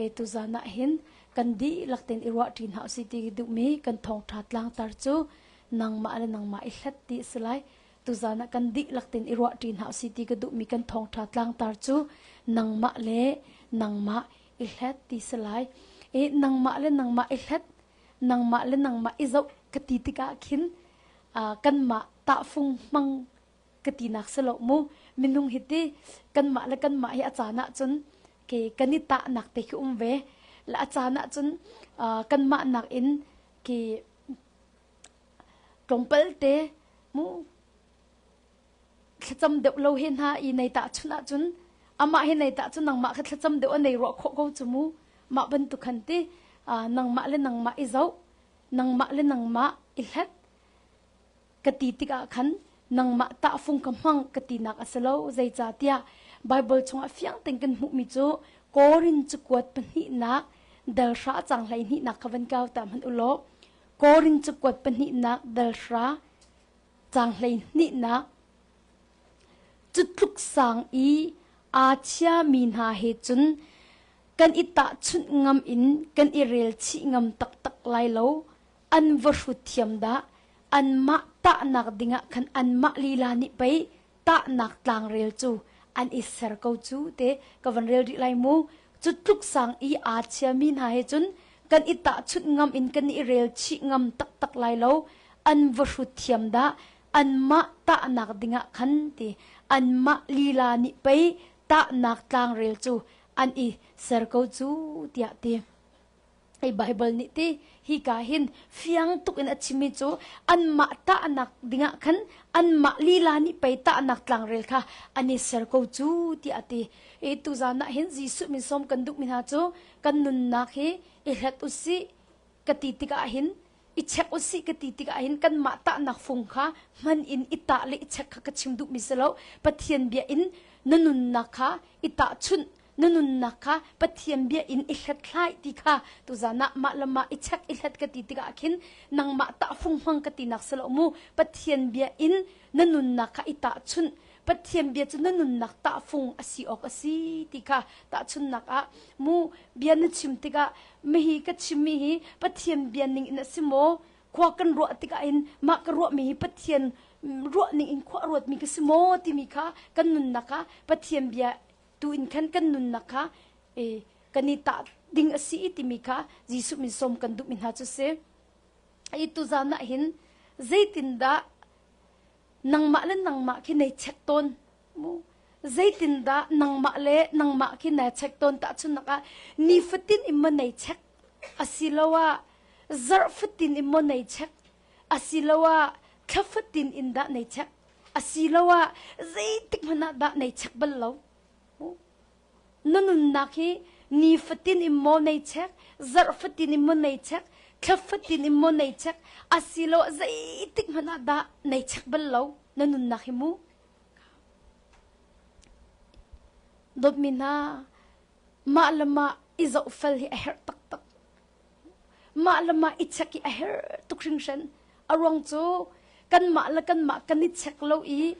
E tuzan ah hin kan dihlak tein i ruah ṭi hna usih ti duhmi kan thawngṭha tlangtar cu nangmah le nangmah i hlat ti a si lai. Tuzan ah kan dihlak tein i ruah ṭi hna usih ti ka duhmi kan thawngṭha tlangtar cu nangmah le nangmah i hlat ti si lai. I nangmah le nangmah i hlat, nangmah le nangmah i zoh ka ti tikah khin kanmah tahfung hmang ka tinak si lo mu. Minung hi ti kanmah le kanmah hi a caan ahcun ke kan i tahnak te khi um ve. La a caan ahcun kanmah nak in ke tlawmpal te mu thlacam deuh lo he hna i nei tahchunh ahcun amah he nei tahcun nangmah kha thlacam deuh a nei ruah khawh ko cu mu. Mah bantuk khan ti nangmah le nangmah i zoh, nangmah le nangmah i hlat ka ti tikah khan nangmah tahfung ka hmang ka tinak a si lo. Zeicahtiah Baibal chungah fiang tein kan hmuhmi cu Korin cakuat pahnihnak dal hra cang 12nak kha van kau ta hmanh u law Korin cakuat pahnihnak dal hra cang 12nak cu tluk sang i aa chiami hna he cun kan i tahchunh ngam in kan i rel chih ngam taktak lai lo. An va hrut thiam dah. Anmah tahnak dingah khan anmah lila nih pei tahnak tlangrel cu an i ser ko cu te ka van rel rih lai mu. Cu tluk sang i aa chiami hna he cun kan i tahchunh ngam in kan i rel chih ngam taktak lai lo. An va hrut thiam dah. Anmah tahnak dingah khan ti anmah lila nih pei tahnak tlangrel cu an i ser ko cu tiah ti. Hei Baibal nih ti hika hin fiang tuk in a chimmi cu anmah tahnak dingah khan anmah lila nih pei tahnak tlangrel kha an i ser ko cu tiah a ti. I tuzan ah hin Jesuh min sawm kan duhmi hna cu kan nunnak hi i hlat usih ka ti tikah hin i check usih ka ti tikah hin kanmah tahnak fung kha hman in i tah le i check kha ka chim duhmi si lo. Pathian bia in na nunnak kha i tahchunh na nunnak kha Pathian bia in i hlathlai ti kha tuzan ah mah le mah i check i hlat ka ti tikah khin nangmah tahfung hmang ka tinak si lo mu. Pathian bia in na nunnak kha i tahchunh. Pathian bia cu na nunnak tahfung a si awk a si ti kha tahchunhnak ah mu bia na chim tikah mihi ka chimmi hi Pathian bia ning in a si maw? Khua kan ruah tikah in mah ka ruahmi hi Pathian ruah ning in khua ruatmi ka si maw timi kha kan nunnak ah Pathian bia tu in khan kan nunnak kha kan i tah ding a si timi kha Jesuh min sawm kan duhmi hna cu si. I tuzan ah hin zeitindah nangmah le nangmah khi nei check tawn mu zeitindah nangmah le nangmah khi na check tawn tahchunnak ah nifatin in maw nei check asiloah zarh fatin in maw nei check asiloah thla fatin in dah nei check asiloah zeitik hmanh ah dah nei check bal lo? Na nunnak hi nifatin in maw nei check, zarh fatin in maw nei check, thla fatin in maw nei check, asiloah zeitik hmanh ah dah nei check bal lo na nunnak hi mu? Dawtmi hna, mah le mah i zohfel hi a herh taktak. Mah le mah i check hi a herh tuk hringhran. A ruang cu kanmah le kanmah kan i check lo i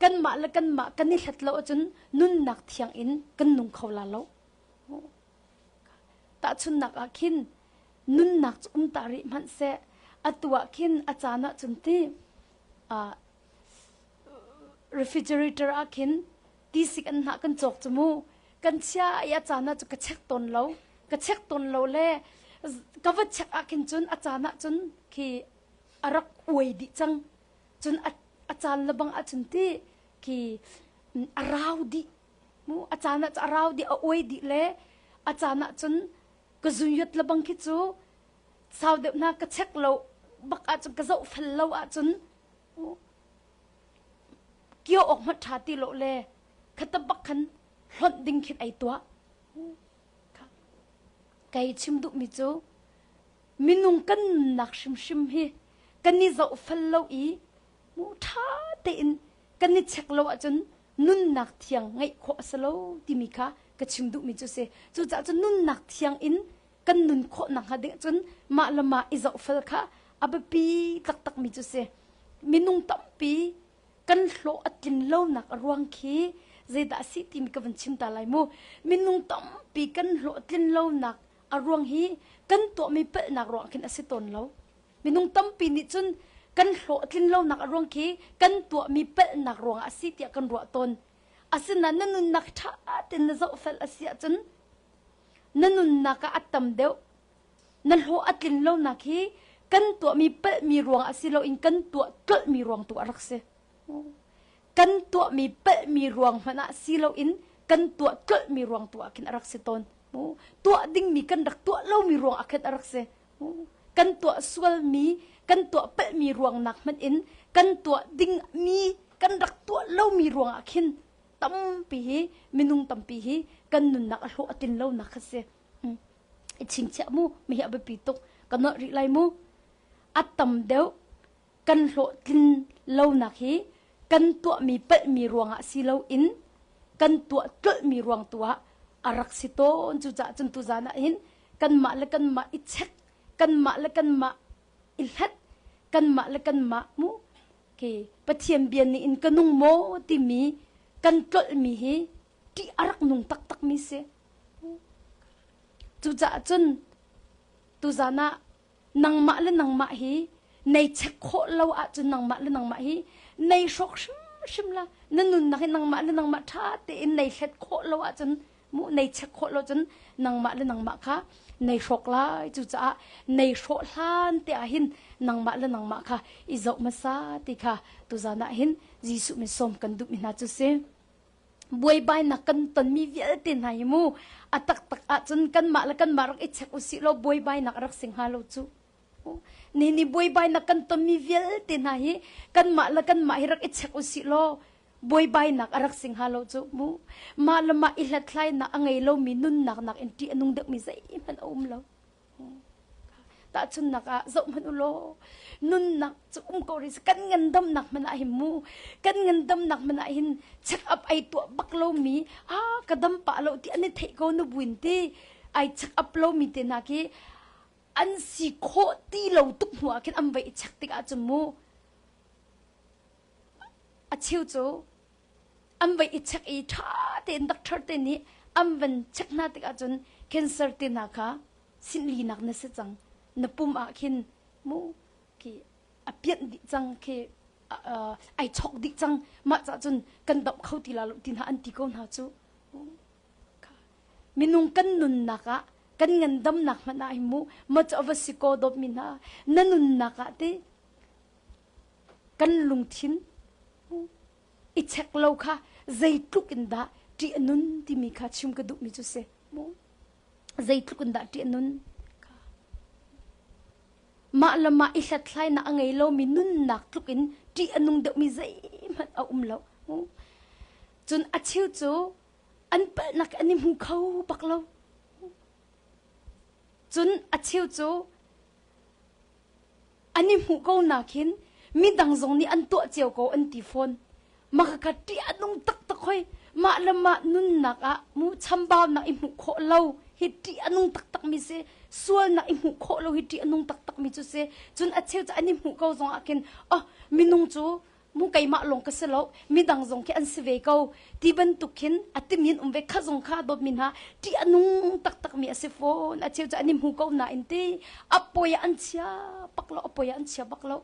kanmah le kanmah kan i hlat lo ahcun nunnak thiang in kan nung kho la lo. Tahchunhnak ah khin nunnak cu um ta rih hmanh seh atu ah khin a caan ah cun ti refrigerator ah khin tisik an hnah kan cawk cu mu kan chia i a caan ah cu ka check tawn lo ka check tawn lo le ka va check ah khin cun a caan ah cun khi a rak uai dih cang cun a caan le bang ah cun ti khi a rau dih mu a caan ah cu a rau dih a uai dih le a caan ah cun ka zuyat le bang khi cu sau deuh hna ka check lo bak ah cun ka zoh fel lo ahcun Kio awk hmanh ṭha ti lo le khata bak khan hlonh ding khin ei tuah. Kei chim duhmi cu minung kan nunnak hrimhrim hi kan i zohfel lo i mu ṭha tein kan i check lo ahcun nunnak thiang ngeih khawh a si lo timi kha ka chim duhmi cu si. Cucaah cun nunnak thiang in kan nun khawh nakhnga ding cun mah le mah i zohfel kha a biapi taktakmi cu si. Minung tampi kan hlawh a tlin lonak a ruang khi Zeidah a si timi ka van chim ta lai mu. Minung tampi kan hlawhtlin lonak a ruang hi kan tuahmi palhnak ruang khin a si tawn lo. Minung tampi nih cun kan hlawhtlin lonak a ruang khi kan tuahmi palhnak ruangah a si tiah kan ruah tawn. Asinain na nunnak ṭha tein na zohfel a si ahcun na nunnak ah a tam deuh. Na hlawh a tlin lonak hi kan tuahmi palhmi ruangah si loin kan tuah tlolhmi ruang tu a rak si. Kan tuahmi palhmi ruang hmanh ah si loin kan tuah tlolhmi ruang tu ah khin a rak si tawn. Tuah dingmi kan rak tuah lomi ruang ah khin a rak si. Kan tuah sualmi, kan tuah palhmi ruangnak hmanh in kan tuah dingmi kan rak tuah lomi ruang ah khin tampi hi minung tampi hi kan nunnak a hlawh a tlin lonak kha si. I chingchiah mu, mi hi a biapi tuk. Ka nolh rih lai mu. A tam deuh kan hlawhtlin lonak hi kan tuahmi palhmi ruangah si loin kan tuah tlolhmi ruang tu ah a rak si tawn. Cucaah cun tuzaan ah hin kanmah le kanmah i check, kanmah le kanmah i hlat, kanmah le kanmah mu ke Pathian bia nih in ka nung maw timi kan tlolhmi hi ṭih a rak nung taktakmi si. Cucaah cun tuzaan ah nangmah le nangmah hi nei check khawh lo ahcun nangmah le nangmah hi nei hrawk hrimhrim la na nunnak hi nangmah le nangmah ṭha tein nei hlet khawh lo ahcun mu nei check khawh lo cun nangmah le nangmah kha nei hrawk lai cucaah nei hrawh hlan te ah hin nangmah le nangmah kha i zoh hmasa ti kha tuzaan ah hin Jesuh min sawm kan duhmi hna cu si. Buaibainak kan tonmi vialte hna hi mu a taktak ahcun kanmah le kanmah rak i check usih law buaibainak a rak si hnga lo cu. Ni ni buaibainak kan tonmi vialte hna hi kanmah le kanmah hi rak i check usih law buaibainak a rak si hnga lo cu mu. Mah le mah i hlathlainak a ngei lomi nunnak nakin ṭih a nung deuhmi zeihmanh a um lo. Tahchunhnak ah zoh hmanh u law nunnak cu um ko rih kan ngandamnak hmanh ah hin mu kan ngandamnak hmanh ah hin check up ai tuah bak lomi ah ka dam pah lo ti an i theih ko nu buin ti ai check up lomi te hna khi an si khawh ti lo tuk hnu ah khin an vai i check tik ahcun mu a cheu cu an vai i check i ṭha tein doctor te nih an van check hna tik ahcun cancer te hna kha sinhlinak na si cang na pum ah khin mu khi a pianh dih cang khi ai chok dih cang mah cah cun kan damh kho ti la lo ti hna an ti ko hna cu minung kan nunnak ah kan ngandamnak hmanh ah hin mu ma cu a va si ko dawtmi hna na nunnak ah ti kan lungthin i check lo kha zeitluk in dah ṭih a nun timi kha chim ka duhmi cu si mu zeitluk in dah ṭih a nun mah le mah i hlathlainak a ngei lomi nunnak tluk in ṭih a nung deuhmi zeihmanh a um lo cun a cheu cu an palhnak an i hmu kho bak lo cun a cheu cu An i hmuh ko nakhin midang zong nih an tuah cio ko an ti fawn. Mah kha ṭih a nung taktak hoi. Mah le mah nunnak ah mu chambaunak i hmuh khawh lo hi ṭih a nung taktakmi si. Sualnak i hmuh khawh lo hi ṭih a nung taktakmi cu si. Cun a cheu cu an i hmuh ko zong ah khin oh minung cu mu keimah lawng ka si lo midang zong khi an si ve ko ti bantuk khin a timi an um ve kha zong kha dawtmi hna ṭih a nung taktakmi a si fawn a cheu cu an i hmu ko nain ti a poi ah an chia bak lo a poi ah an chia bak lo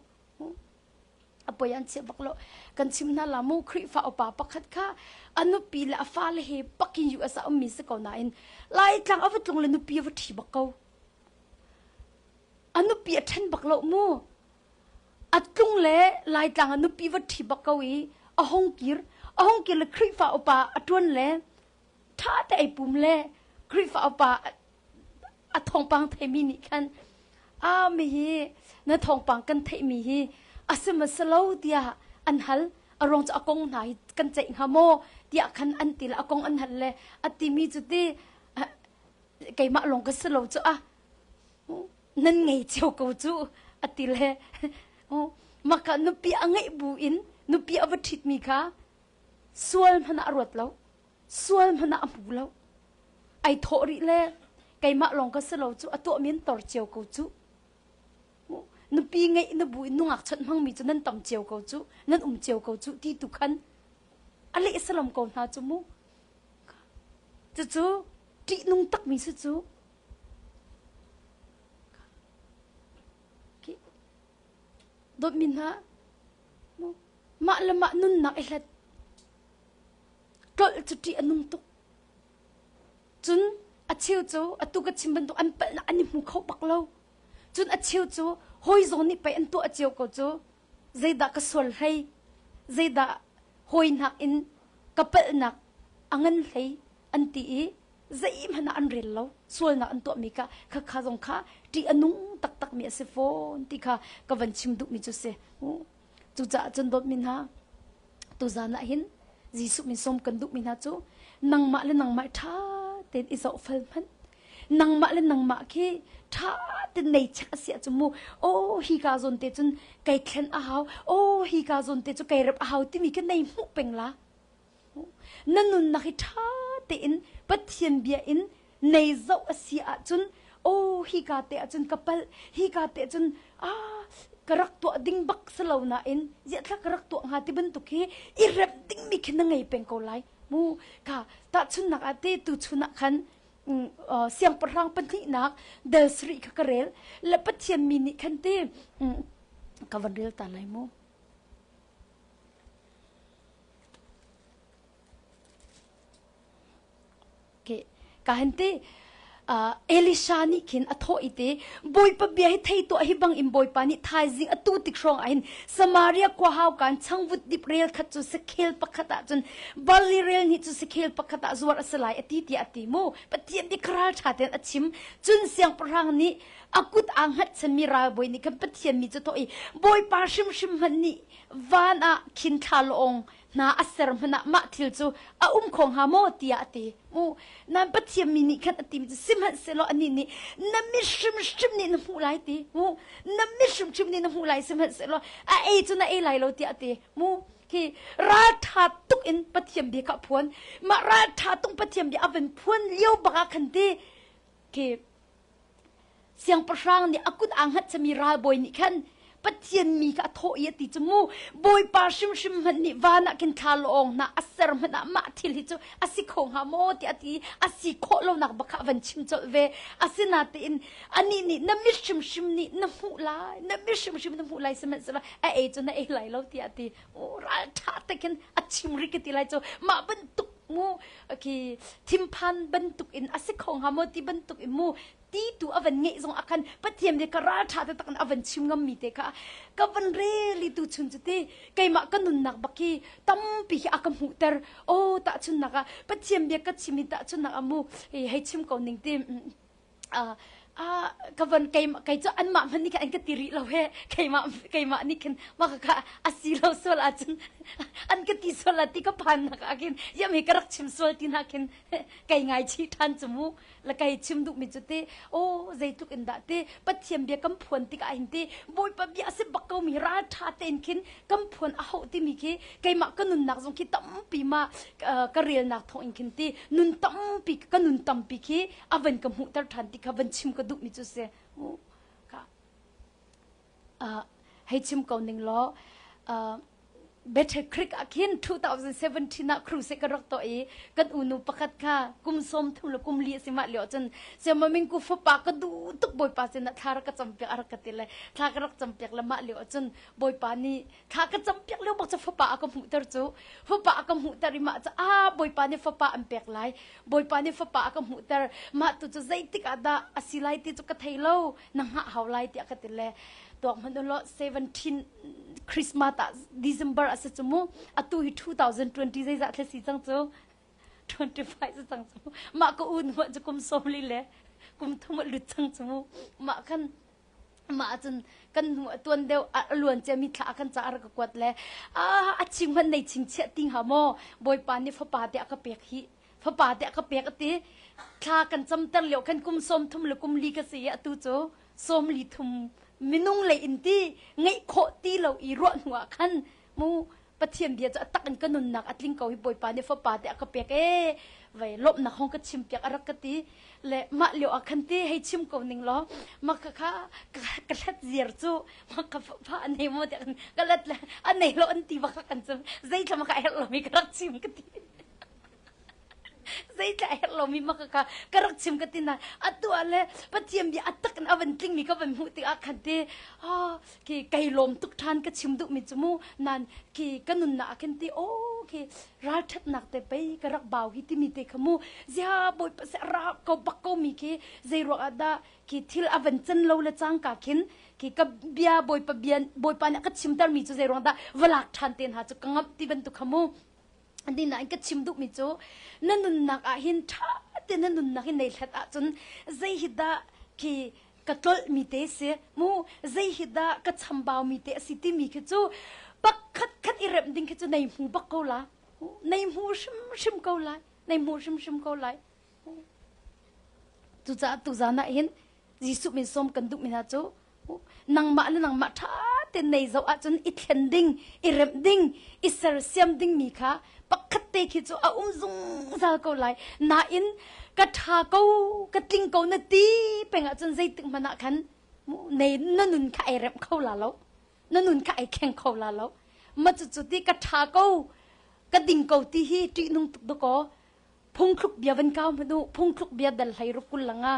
a poi an chia bak lo kan chim hna la mu Khrihfa upa pakhat kha a nupi le a fale he pakin US ah ummi si ko nain Laitlang a va tlung le nupi a va ṭhi bak ko a nupi a ṭhen bak lo mu A tlung le Laitlang ah nupi va ṭhi bak ko i a hung kir. A hung kir le Khrihfa upa a ṭuan le ṭha te ei pum le Khrihfa upa a thawngpang theimi nih khan a mi hi na thawngpang kan theihmi hi a si ma si lo tiah an hal. A ruang cu a kong hna hi kan ceih hnga maw tiah khan an ti le a kong an hal le a timi cu ti keimah lawng ka si lo cu a nan ngei cio ko cu a ti le maka nupi a ngeih bu in nupi a va ṭhitmi kha sual hmanh ah a ruat lo sual hmanh ah a hmu lo ai thawh rih le keimah lawng ka si lo cu a tuah men tor cio ko cu nupi ngeih na bu in nungak chawnh hmangmi cu nan tam cio ko cu nan um cio ko cu ti tu khan a. A leh salam ko hna cu mu. Cucu ṭihnung takmi si cu. Dawtmi hna, mah le mah nunnak i hlet. Tlolh cu ṭih a nung tuk. Cun a cheu cu atu ka chim bantuk an palhnak an i hmu kho bak lo. Cun a cheu cu hawi zong nih pei an tuah cio ko cu. Zeidah ka sual hlei? Zeidah hawinak in ka palhnak a ngan hlei an ti i zeihmanh ah an rel lo. Sualnak an tuahmi kha khakha zong kha ṭih a nung taktakmi a si fawn ti kha ka van chim duhmi cu si. Cucaah cun dawtmi hna, tuzan ah hin Jesuh min sawm kan duhmi hna cu nangmah le nangmah ṭha tein i zohfel hmanh. Nangmah le nangmah khi ṭha tein nei check a si ahcun mu aw hi ka zawn te cun kai thlen a hau, aw hi ka zawn te cu kai rep a hau timi khi nei hmuh peng la. Na nunnak hi ṭha tein Pathian bia in nei zoh a si ahcun aw hika te ahcun ka palh hika te ahcun ah ka rak tuah ding bak si lo nain ziah ka rak tuah hnga ti bantuk hi i remh dingmi khi na ngei peng ko lai mu ka tahchunnak ah te tu chun ah khan siangpahrang pahnihnak del sarih kha ka rel le Pathian mi nih khan te ka van rel ta lai mu Ka han ti Elisha nih khin a thawh i te Bawipa bia hi thei tuah hi bang in Bawipa nih thaizing atu tik hrawng ah hin Samaria khua hau kan changvut dip rel khat cu sakhel pakhat ah cun barley rel hnih cu sakhel pakhat ah zuar a si lai a ti tiah a ti mu Pathian nih ral ṭha tein a chim cun siangpahrang nih a kut aa hngatchanmi ralbawi nih khan Pathian mi cu thawh i Bawipa hrimhrim hmanh nih van ah khin thla lawng hna a ser hmanh ah mah thil cu a um kho hnga maw tiah a ti mu nan pathian mi nih khan a ti mi cu sihmanhsehlaw anih nih na mit hrimhrim nih na hmuh lai ti mu na mit hrimhrim nih na hmuh lai sihmanhsehlaw a ei cu na ei lai lo tiah a ti mu hi ralṭha tuk in pathian bia kha a phuan mah ralṭha tuk pathian bia a van phuan lio bak ah khan ti khi Siangpahrang nih a kut aa hngatchami ralbawi nih khan Pathian mi kha a thawh i a ti cu mu Bawipa hrimhrim hmanh nih van ah khin thla lawng hna a ser hmanh ah mah thil hi cu a si kho hnga maw tiah a ti i a si khawh lonak bak kha a van chim colh ve. Asinain anih nih na mit hrimhrim nih na hmuh lai, na mit hrimhrim na hmuh lai sihmanhsehlaw a ei cu na ei lai lo tiah a ti. Ralṭha te khin a chim rih ka ti lai cu mah bantuk mu khi thimphan bantuk in a si kho hnga maw ti bantuk in mu ti tu a van ngeih zong ah khan Pathian nih ka ralṭha te tak in a van chim ngammi te kha ka van reli tu chun cu ti keimah ka nunnak bak hi tampi hi a ka hmuhter aw tahchunnak ah Pathian bia ka chim hi tahchunnak ah mu hei chim ko ning ti ka van keimah kei cu anmah hmanh nih khan an ka ti rih lo he keimah keimah nih khin mah kha a si lo sual ahcun an ka ti sual ah ti ka phan nak ah khin yam hi ka rak chim sual ti na khin kei ngai chi ṭhan cu mu la kei chim duh mi cu te o zeitluk in dah te pathian bia kan phuan tikah hin te bawipa bia a si bak ko mi ral ṭha tein khin kan phuan a hauh timi khi keimah ka nunnak zong khi tampi ma ka relnak thawng in khin ti nun tampi ka nun tampi khi a van ka hmuhter ṭhan ti kha van chim ka duhmi cu si ka hei chim ko ning law Bethel Creek ah khin 2017 ah crusade ka rak tuah i kan unu pakhat kha kum sawm thum le kum li a si mah lio cun siamaming ku fapa ka duh tuk bawipa sinah thla rak ka campiak a rak ka ti le thla ka rak campiak le mah lio cun bawipa nih thla ka campiak lio bak cu fapa a ka hmuhter cu fapa a ka hmuhter i mah cu a bawipa nih fapa an pek lai bawipa nih fapa a ka hmuhter mah tu cu zeitik ah dah a si lai ti cu ka thei lo na hngah hau lai tiah ka ti le tuak hmanh u law 17 Christmas ah December a si cu mu atu hi 2020 zeizah thla si cang cu 25 si cang cu mah ka un cu kum sawmli le kum thum a lut cang cu mu mah khan mah ahcun kan hnu a tuan deuh a luan cia mi thla a kan ca a rak ka kuat le a ching hmanh nei chingchiah ti hnga maw bawipa nih fapa te a ka pek hi fapa te a ka pek a ti thla kan camter lio khan kum sawm thum le kum li ka si i atu cu sawm li thum minung lei in ti ngeih khawh ti lo i ruah hnu ah khan mu Pathian bia cu a tak in ka nunnak a tling ko hi Bawipa nih fapa te a ka pek ee vei lawmhnak hong ka chim piak a rak ka ti le mah lio ah khan ti hei chim ko ning law mah kha kha. Ka hlat ziar cu ma ka fa a nei maw tiah ka lat le a nei lo an ti bak kan cu zeithla ma ka herh lomi ka rak chim ka ti. Zeithla a herh lomi ma ka ka ka rak chim ka ti na atu ah le Pathian bia a tak in a van tling mi ka van hmuh tikah khan te ah khi kai lawm tuk ṭhan ka chim duhmi cu mu nan khi ka nunnak ah khin ti oh khi ralṭhatnak te pei ka rak bau hi timi te kha mu zia bawipa se ra ko bak ko mi khi zei ruang ah dah khi thil a van can lo le cangka khin khi ka bia bawipa bia bawipa nih a ka chimter mi cu zei ruang dah valak ṭhan te hna cu ka ngamh ti bantuk kha mu Nain ka chim duhmi cu na nunnak ah hin ṭha tein na nunnak hi nei hlat ahcun zei hi dah khi ka tlolhmi te si mu zei hi dah ka chambaumi te a si timi khi cu pakhat khat i remh ding khi cu nei hmu bak ko la nei hmu hrimhrim ko lai nei hmu hrimhrim ko lai Cucaah tuzan ah hin Jesuh min sawm kan duhmi hna cu nangmah le nangmah ṭha tein nei zoh ahcun i thlen ding, i remh ding, i sersiam dingmi kha pakhat te khi cu a um zungzal ko lai. Nain ka ṭha ko, ka tling ko na ti peng ahcun zeitik hmanh ah khan nei na nun kha ai remh kho la lo. Na nun kha ai thleng kho la lo. Ma cucu ti ka ṭha ko, ka ding ko ti hi ṭihnung tuk dakaw. Phungthluk bia van kau hmanh u, phungthluk bia dal hlei ruk kul langa.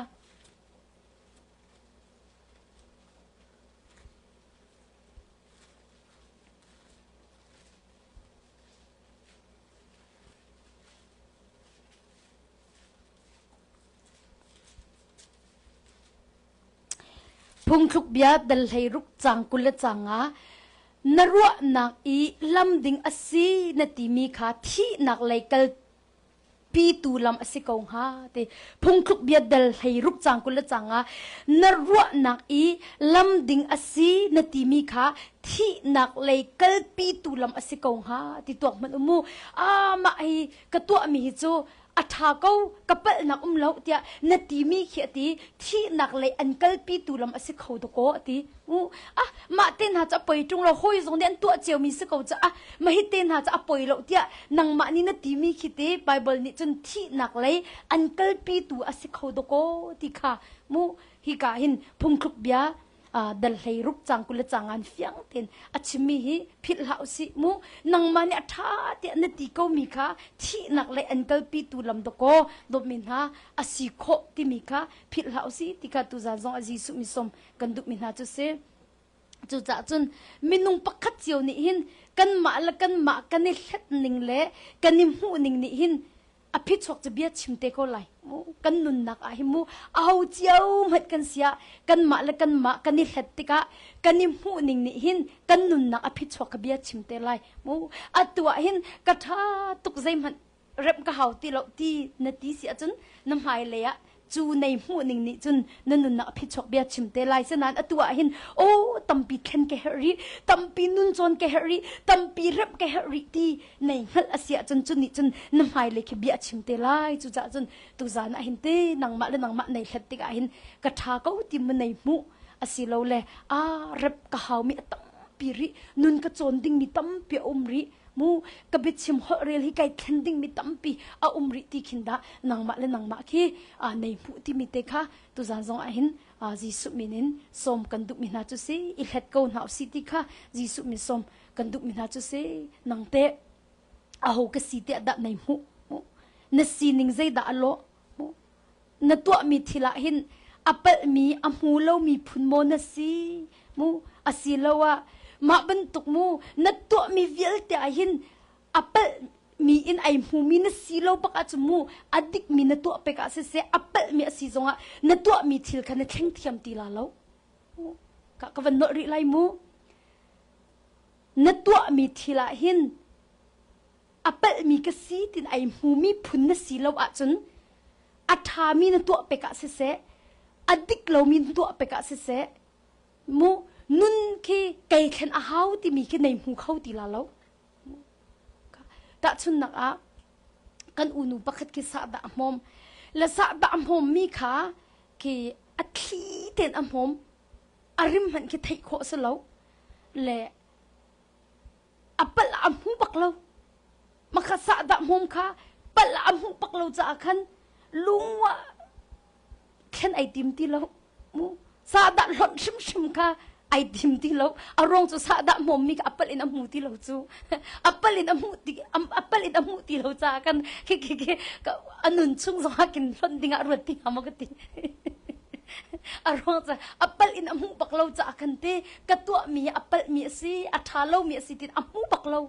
Phungthluk bia dal hlei ruk cang 20 le cang nga na ruahnak i lam ding a si na timi kha thihnak lei kal pitu lam a si ko hnga ti phungthluk bia dal hlei ruk cang 20 le cang nga na ruahnak i lam ding a si na timi kha thihnak lei kalpitu lam a si ko hnga ti tuak hmanh u mu ah mah hi ka tuahmi hi cu a ṭha ko ka palhnak um lo tiah na timi khi a ti thihnak lei an kalpitu lam a si kho dakaw a ti u ah mah te hna cu a poi ṭung lo hawi zong nih an tuah ciomi si ko ca ah mah hi te hna cu a poi lo tiah nangmah nih na timi khi te Bible nih cun thihnak lei an kalpitu a si kho dakaw ti kha mu hika hin phungthluk bia dal hlei ruk cang 20 le cang an fiang tein a chimmi hi philh hlah usih mu nangmah nih a ṭha tiah na ti ko mi kha thihnak le an kalpi tu lam dakaw dawtmi hna a si khawh timi kha philh hlah usih ti kha tuzan zong a Jesuh mi som kan duhmi hna cu si cucaah cun minung pakhat cio nih hin kanmah le kanmah kan i hlet ning le kan i hmuh ning nih hin a phichuak cu bia chim te ko lai mu kan nunnak ah hi mu aho cio hmanh kan sia kanmah le kanmah kan i hlet tikah kan i hmuh ning nih hin kan nunnak a phichuak ka bia chim te lai mu atu ah hin ka ṭha tuk zeihmanh remh ka hau ti lo ti na ti si ahcun na hmailei ah cu nei hmuh ning nih cun na nunnak a phichuak bia chim te lai sinain atu ah hin aw tampi thlen ka herh rih tampi nun cawn ka herh rih tampi remh ka herh rih ti nei hngalh a si ahcun cu nih cun na hmailei khi bia chim te lai cucaah cun tuzan ah hin te nangmah le nangmah nei hlat tikah hin ka ṭha ko ti mu nei hmuh asilole a rep ka haumi a tampi rih nun ka cawn dingmi tampi a um rih mu ka biachim holh rel hi kai thlen dingmi tampi a um rih ti khin dah nangmah le nangmah khi nei hmuh timi te kha tuzan zong ah hin Jesuh min in sawm kan duhmi hna cu si i hlet ko hna usih ti kha Jesuh min sawm kan duhmi hna cu si nang te aho ka si tiah dah nei hmuh na sining zeidah a lawh na tuahmi thil ah hin a palhmi a hmu lomi phun maw na si mu asiloah mah bantuk mu na tuahmi vialte ah hin a palhmi in ai hmumi na si lo bak ahcun mu a dikmi na tuah pek ah siseh a palhmi a si zongah na tuahmi thil kha na thleng thiam ti la lo ka ka van nolh rih lai mu na tuahmi thil ah hin a palhmi ka si tin ai hmumi phun na si lo ahcun a ṭhami na tuah pek ah siseh a dik lomi na tuah pek ah siseh mu nun khi kei thlen a hau timi khi nei hmu kho ti la lo tahchunnak ah kan unu pakhat khi sahdah a hmawm le sahdah a hmawm mi kha khi a thli tein a hmawm a rim hmanh khi theih khawh si lo le a palh a hmu bak lo makha sahdah hmawm kha palh a hmuh bak lo caah khan lungwa thlen ai tim ti lo mu. Sahdah hlonh hrimhrim kha ai tim ti lo. A ruang cu sahdah hmawmmi kha a palh in a hmu ti lo cu. A palh in a hmuh ti a palh in a hmuh ti lo caah kan khi khi khi a nun chung zongah kin hlonh ding ah ruat ti hnga maw ka ti. A ruang cu a palh in a hmuh bak lo caah khan ti ka tuahmi hi a palhmi a si, a ṭha lomi a si tiin a hmu bak lo.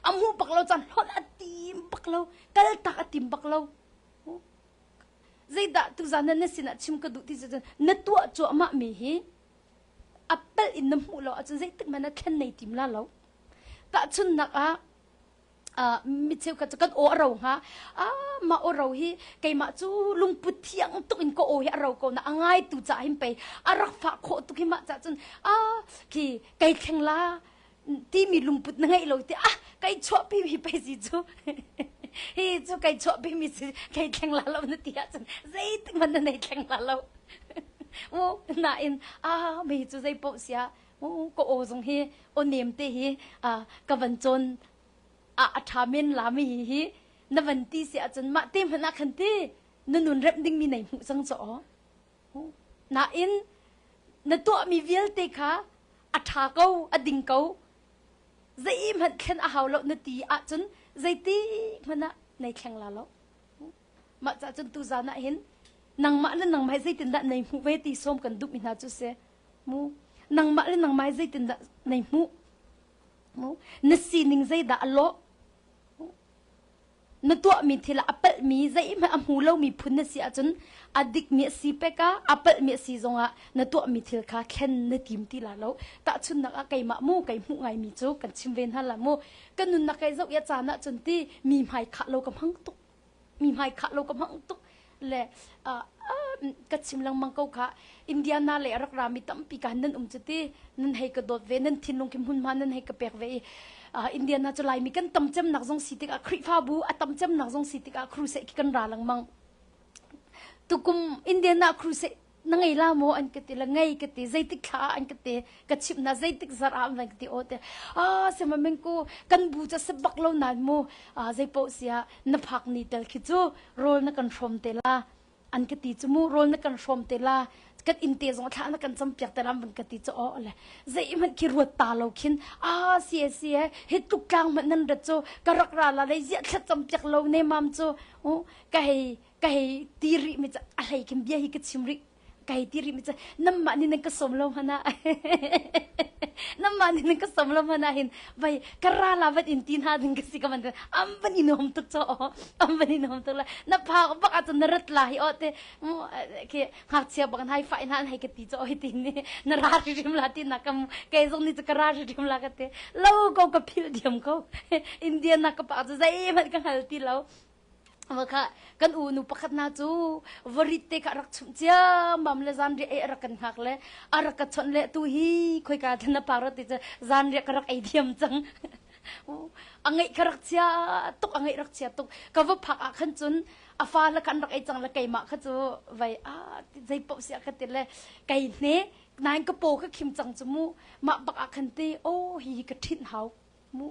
A hmuh bak lo caan hlonh a tim bak lo. Kaltak a tim bak lo. Zeidah tuzan na sinah chim ka duh ti cu na tuah cuahmah mi hi a palh in na hmuh lo ahcun zeitik hmanh na thlen nei tim la lo. Tahchunhnak ah uh, mi cheukhat cu kan aw a ro hnga. Ah, mah aw ro hi keimah cu lungput thiang tuk in ka aw hi a ro ko na a ngaitu ca hin pei a rak fah khawh tuk hi mah ca cun ah khi kei thleng la timi lungput na ngeih lo ti ah kai chuahpi mi pei si cu hi cu kai chuahpi mi si kai thleng la lo na ti ahcun zeitik hmanh na nei thleng la lo u nain ah mi cu zei paoh sia u ka aw zong hi aw nem te hi ka van cawn a a ṭha men la mi hi hi na van ti si ahcun mah te hmanh ah khan ti na nun remh ding mi nei hmuh cang caw Nain na tuahmi vialte kha a ṭha ko, a ding ko, zeihmanh thlen a hau lo na ti ahcun zeitik hmanh ah nei thleng la lo. Mah cah cun tuzan ah hin nangmah le nangmah hi zeitindah nei hmuh ve ti sawm kan duhmi hna cu si. Mu nangmah le nangmah hi zeitindah nei hmuh? Mu na sining zeidah a lawh? Na tuahmi thil ah a palhmi zeihmanh a hmu lomi phun na si ahcun a dikmi a si pek ah a palhmi a si zongah na tuahmi thil kha thlen na tim ti la lo. Tahchunhnak ah keimah mu kei hmuh ngaimi cu kan chim ve hna la mu. Ka nunnak kai zoh i a caan ahcun ti mi hmai khah lo ka hmang tuk. Mi hmai khah lo ka hmang tuk. Le ka chim lengmang ko kha Indiana le a rak rami tampi ka nan um cu ti nan hei ka dawt ve nan thinlung khi hmunhma nan hei ka pek ve i Indiana cu Laimi kan tam cemnak zong si tikah Khrihfabu a tam cemnak zong si tikah crusade khi kan ra lengmang tukum Indiana crusade na ngei la maw an ka ti la ngei ka ti zeitik thla ah an ka ti ka chimh na zeitik zarh ah an ka ti aw te ah sema meng ku kan bu ca se bak lo nan mu zei paoh sia na phak ni tel khi cu rawl na kan hrawm te la an ka ti cu mu rawl na kan hrawm te la kan inn te zong thla na kan cam piak te lam van ka ti cu aw le zeihmanh khi ruat ta lo khin a si si hi tluk tlang hmanh nan rat cu ka rak ra la lei ziah thla cam piak lo ne mam cu ka hei ka hei ti rih mi a hlei khin bia hi ka chim rih ka hei ti rih mi cu namah nih nan ka sawm lo hmanh ah namah nih nan ka sawm lo hmanh ah hin vai ka ra la van in ti hna ding ka si ka van am van in hom tuk cho am van in hom tuk la na phak bak ah cun na rat la hi o te ke ngakchia bak hai fai hna hei ka ti cho hi ti ni na ra hrim la ti na kam kei zong ni chu ka ra hrim la ka te lo ko ka phil diam ko Indian na ka pa chu zei hmanh ka hngal ti lo kha kan u nu pakhat hna cu varit te kha rak chumh ciammam le zanriah ei a rak kan hngak le a rak ka chawnh le tu hi khoika na par ti cu zanriah ka rak ei diam cang a ngeih kha rak chia tuk a ngeih rak chia tuk ka va phak ah khan cun a fa le khan rak ei cang le keimah kha cu vai a zei paoh sia ka ti le kei hne nain ka paw ka khim cang cu mu mah bak ah khan ti oh hi ka ṭhinh hau mu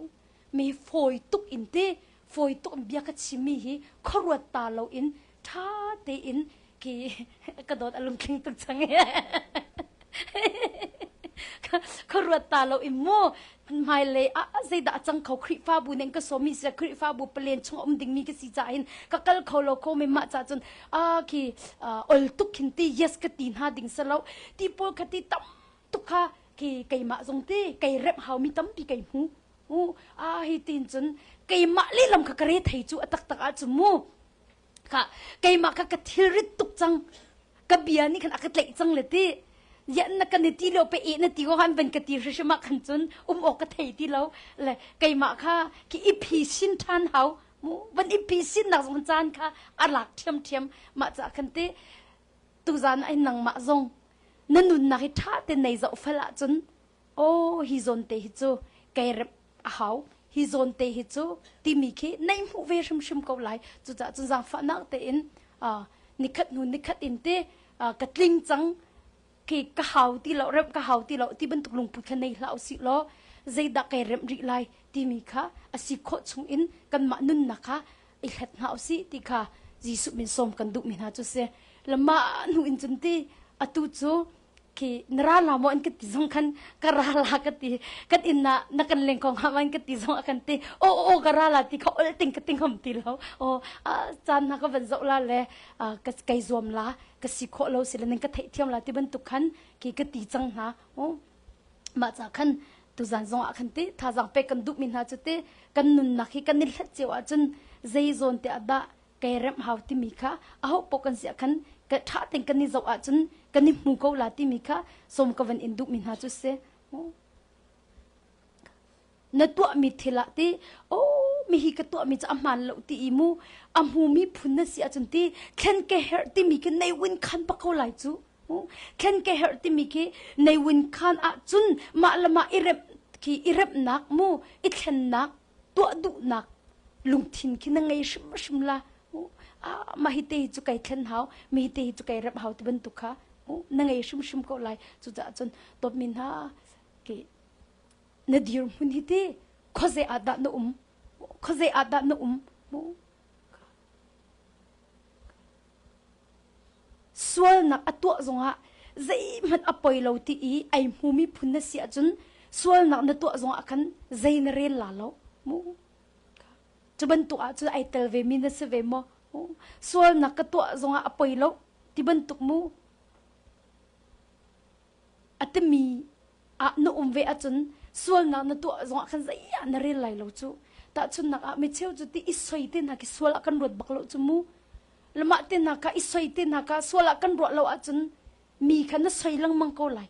mi fawi tuk in ti fawi tuk in bia ka chimmi hi khuaruat ta lo in ṭha tein ki ka dawt a lungtling tuk cang khuaruat ta lo in mu hmailei ah zeidah a cang kho Khrihfabu ning ka sawmi si Khrihfabu palen chung um dingmi ka si caah hin ka kal kho lo kho mi mah ca cun a khi ol tuk khin ti yes ka ti hna ding si lo ti pawl kha ti tam tuk kha khi keimah zong ti kei remh haumi tampi kei hmu u a hi tin cun keimah lehlam kha ka re thei cu a taktak ah cu mu kha keimah kha ka thilrit tuk cang ka bia nih khan a ka tlaih cang le ti yan na kan ti lo pe e na ti ko han van ka ti hrim ah khan cun um awk ka thei ti lo le keimah kha ki i phi sin than hau mu van i phi sin nak zong caan kha a lak thiam thiam mah ca khan ti tuzan ai nangmah zong na nunnak hi ṭha te nei zoh fel ahcun aw hi zawn te hi cu kei rep a hau hi zawn te hi cu timi khi nei hmuh ve hrimhrim ko lai cucaah cun zaangfahnak tein nikhat hnu nikhat in te ka tling cang khi ka hau ti lo remh ka hau ti lo ti bantuk lungput kha nei hlah usih law zeidah kai remh rih lai timi kha a si khawh chung in kanmah nunnak kha i hlet hna usih ti kha Jesuh min sawm kan duhmi hna cu si. Lamah hnu in cun ti atu cu. Khi na ra la maw an ka ti zong khan ka ra la ka ti. Kan inn ah na kan leng ko hnga ma an ka ti zong a kan ti. Aw aw ka ra la ti kha ol ting ka ting hom ti lo. Aw caan hna ka van zoh la le ka kai zuam la ka si khawh lo si le ning ka theih thiam la ti bantuk khan khi ka ti cang hna. Mah ca khan tuzan zong ah khan ti thazaang pek kan duhmi hna cu ti kan nunnak hi kan i hlat cio ahcun zei zawn te ah dah kai remh hau timi kha aho paoh kan si ah khan ka ṭha tein kan i zoh ahcun kan i hmu ko la timi kha sawm ka van in duhmi hna cu si. Na tuahmi thil ah ti oh mi hi ka tuahmi cu a hmaan lo ti i mu a hmumi phun na si ahcun ti thlen ka herh timi khi nei win khan bak ko lai cu. Thlen ka herh timi khi nei win khan ahcun mah le mah i remh khi i remhnak mu i thlennak tuah duhnak lungthin khi na ngei hrimhrim la. Mah hi te hi cu kai thlen hau, mi hi te hi cu kai remh hau ti bantuk kha na ngei hrimhrim ko lai. Cucaah cun dawtmi hna ki na dirhmun hi ti khuazei ah dah na um? Khuazei ah dah na um? Sualnak a tuah zongah zeihmanh a poi lo ti i ai hmumi phun na si ahcun sualnak na tuah zongah khan zei na rel la lo. Mu. Cu bantuk ahcun ai tel ve mi na si ve maw? Sualnak ka tuah zongah a poi lo ti bantuk mu. A timi ah na um ve ahcun sualnak na tuah zongah khan zei ah na rel lai lo cu. Tahchunhnak ah micheu cu ti i soi te hna khi sual ah kan ruat bak lo cu mu. Lamah te hna kha i soi te hna kha sual ah kan ruah lo ahcun mi kha na soi lengmang ko lai.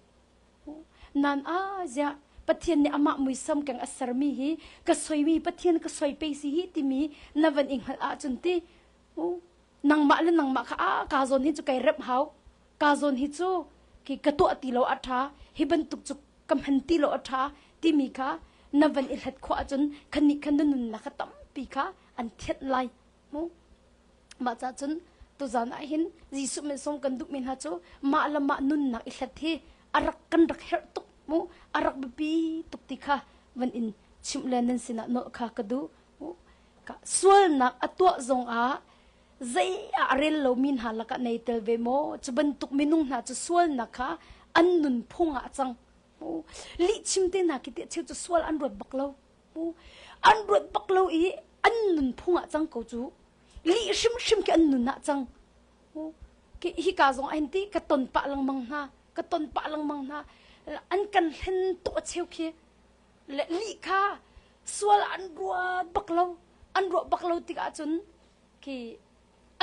Nan a ziah Pathian nih amah muisam keng a sermi hi ka soimi Pathian ka soi pe si hi timi na van i hngalh ahcun ti nangmah le nangmah kha a ka zawn hi cu kai remh hau ka zawn hi cu ki ka tuah ti lo a ṭha hi bantuk cu ka hman ti lo a ṭha timi kha na van i hlat khawh ahcun khanih khan na nunnak kha tampi kha an thianh lai mu mah ca cun tuzan ah hin Jesuh min sawm kan duhmi hna cu mah le mah nunnak i hlat hi a rak kan rak herh tuk mu a rak biapi tuk ti kha van in chimh le nan sinah nawlh kha ka duh sualnak a tuah zongah zei ah a rel lomi hna lakah nei tel ve maw cu bantuk minung hna cu sualnak kha an nunphung ah a cang lihchim te hna khi tiah cheu cu sual an ruat bak lo an ruat bak lo i an nunphung ah cang ko cu lih hrimhrim khi an nun ah cang hi ka zong an ti ka ton pah lengmang hna ka ton pah lengmang hna an kan hlen tuk a cheu khi le lih kha sual an ruat bak lo an ruah bak lo tikah cun khi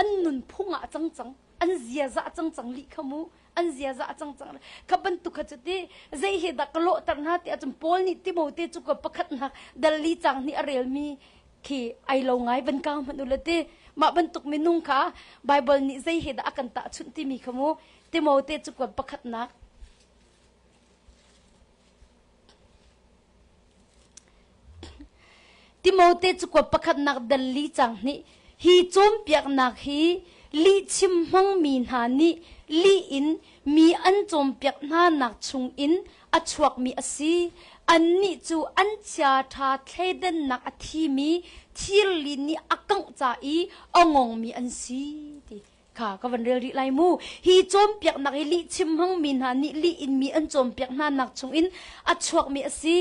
an nunphung ah a cang cang an ziaza a cang cang lih kha mu an ziaza a cang cang kha bantuk kha cu ti zei he dah ka lawhter hna ti ahcun Paul nih Timote cu ka pakhat hna dal li cang nih a relmi khi ai lo ngai van kang hmanh u le ti mah bantuk minung kha Bible nih zei he dah a kan tahchunh timi kha mu Timote cu ka pakhatnak Timote cakuat pakhatnak dal li cang hnih hi cawnpiaknak hi lihchim hmangmi hna nih lih in mi an cawnpiak hnanak chungin a chuakmi a si. Annih cu an chiaṭha thleidannak a thimi thirli nih a kangh ca i a ngongmi an si ti. Kha ka van rel rih lai mu. Hi cawnpiaknak hi lihchim hmangmi hna nih lih in mi an cawnpiak hna nak chungin a chuakmi a si.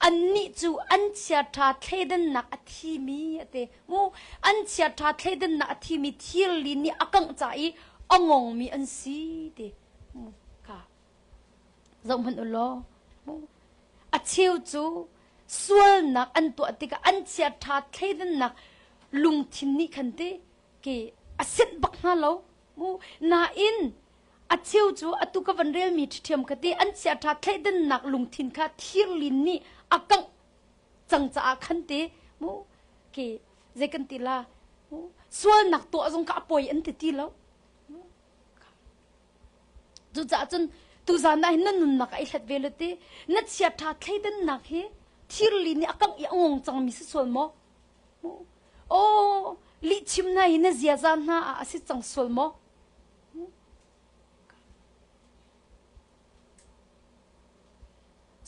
Annih cu an chiaṭha thleidannak a thimi a ti. Mu an chiaṭha thleidannak a thimi thirli nih a kangh ca i a ngongmi an si ti. Mu kha zoh hmanh u law. Mu a cheu cu sualnak an tuah tikah an chiaṭha thleidannak lungthin nih khan ti ke a senh bak hnga lo mu nain a cheu cu atu ka van relmi ṭhiṭhiam kha ti an chiaṭha thleidannak lungthin kha thirlin nih a kangh cang caah khan te mu ke zei kan ti la mu sualnak tuah zong kha a poi an ti ti lo cucaah cun tuzan ah hin na nunnak ah i hlat ve le ti na chiaṭha thleidannak hi thirli nih a kangh i a ngong cangmi si sual maw Aw, lihchim hna hi na ziaza hna ah a si cang sual maw?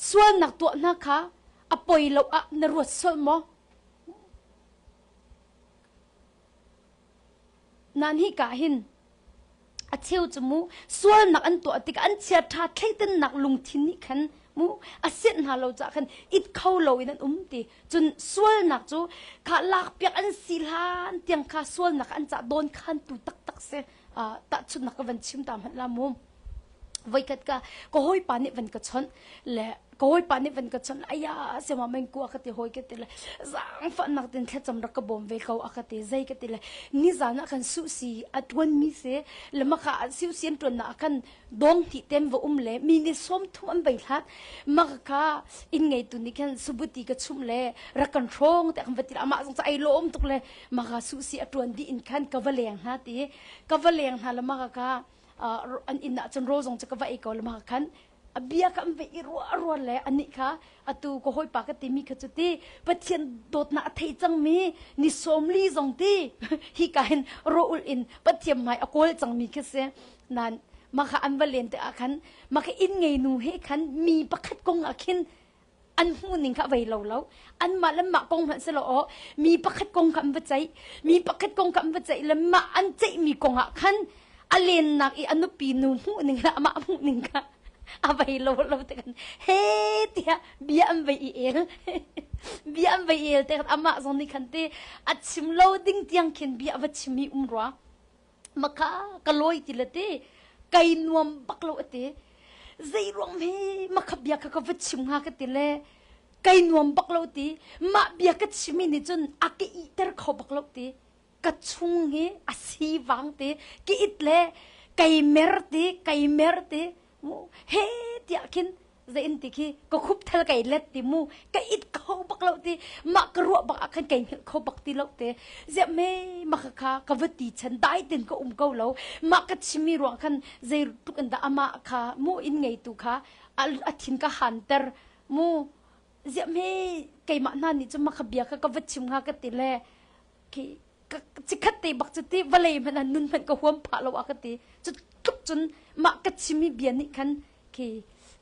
Sualnak tuah hna kha a poi lo ah na ruat sual maw? Nan hi ka hin. A cheu cu mu sualnak an tuah tikah an chiaṭha thleidannak lungthin nih khan mu a sianh hna lo caah khan it kho loin an um ti. Cun sualnak cu kha lakpiak an si hlan tiang kha sualnak an cah dawn khantu taktak si. Uh, tahchunhnak ka van chim ta hmanh la mu. Voikhat ka ka hawipa nih van ka chawnh le ka hawipa nih van ka chawnh aya siama meng ku a ka ti hawi ka ti le zaangfahnak tin thlacam rak ka bawm ve ko a ka ti zei ka ti le nizan ah khan suhsi a tuan mi si le maka suhsi an tuan na khan dong ti tem va um le mi ni som thum an bei hlat maka ka in ngei tu nih khan subuti ka chum le rak kan hrawng te kan va ti amah zong ai lawm tuk le maka suhsi a tuan di in khan ka va leng hna ti ka va leng hna le maka ka an inn ah cun rawl zong cu ka va ei ko le mah khan a bia ka an ve i ruah rual le anih kha atu ka hawipa ka timi kha cu ti Pathian dawtnak a thei cangmi ni sawmli zong ti hi ka hin rawul in Pathian hmai a kawl cangmi khi si nan mah kha an va len te ah khan mah kha inn ngei nu he khan mi pakhat kong ah khin an hmuhning kha vei lo lo anmah le mah kong hmanh si lo aw mi pakhat kong kha an va ceih mi pakhat kong kha an va ceih le mah an ceihmi kong ah khan a lennak i a nupi nu hmuhning le amah hmuhning kha a vei lo lo te kan he tiah bia an vei i el bia an vei el te amah zong nih khan te a chim lo ding tiang khin bia a va chim mi um rua maka ka lawi ti le te kai nuam bak lo ate zei ruang he makha bia kha ka va chim hnga ka ti le kai nuam bak lo ti mah bia ka chimi nih cun a ka iter kho bak lo ti ka chung hi a si wang ti ki it le kai mer ti kai mer ti mu he tiah khin zei in ti khi ka khup thel kai let ti mu ka it kho bak lo ti mah ka ruah bak ah khan kai hngilh kho bak ti lo te ziah me ma kha kha ka va ti chan dai tin ka um ko lo mah ka chimi ruang khan zei tuk in dah amah kha mu in ngei tu kha a thin ka han ter mu ziah me keimah hna nih cu ma kha bia kha ka va chim hnga ka ti le khi cikhat te bak cu ti vawlei hmanh ah nun hmanh ka huam phah lo a ka ti cu tluk cun mah ka chimi bia nih khan khi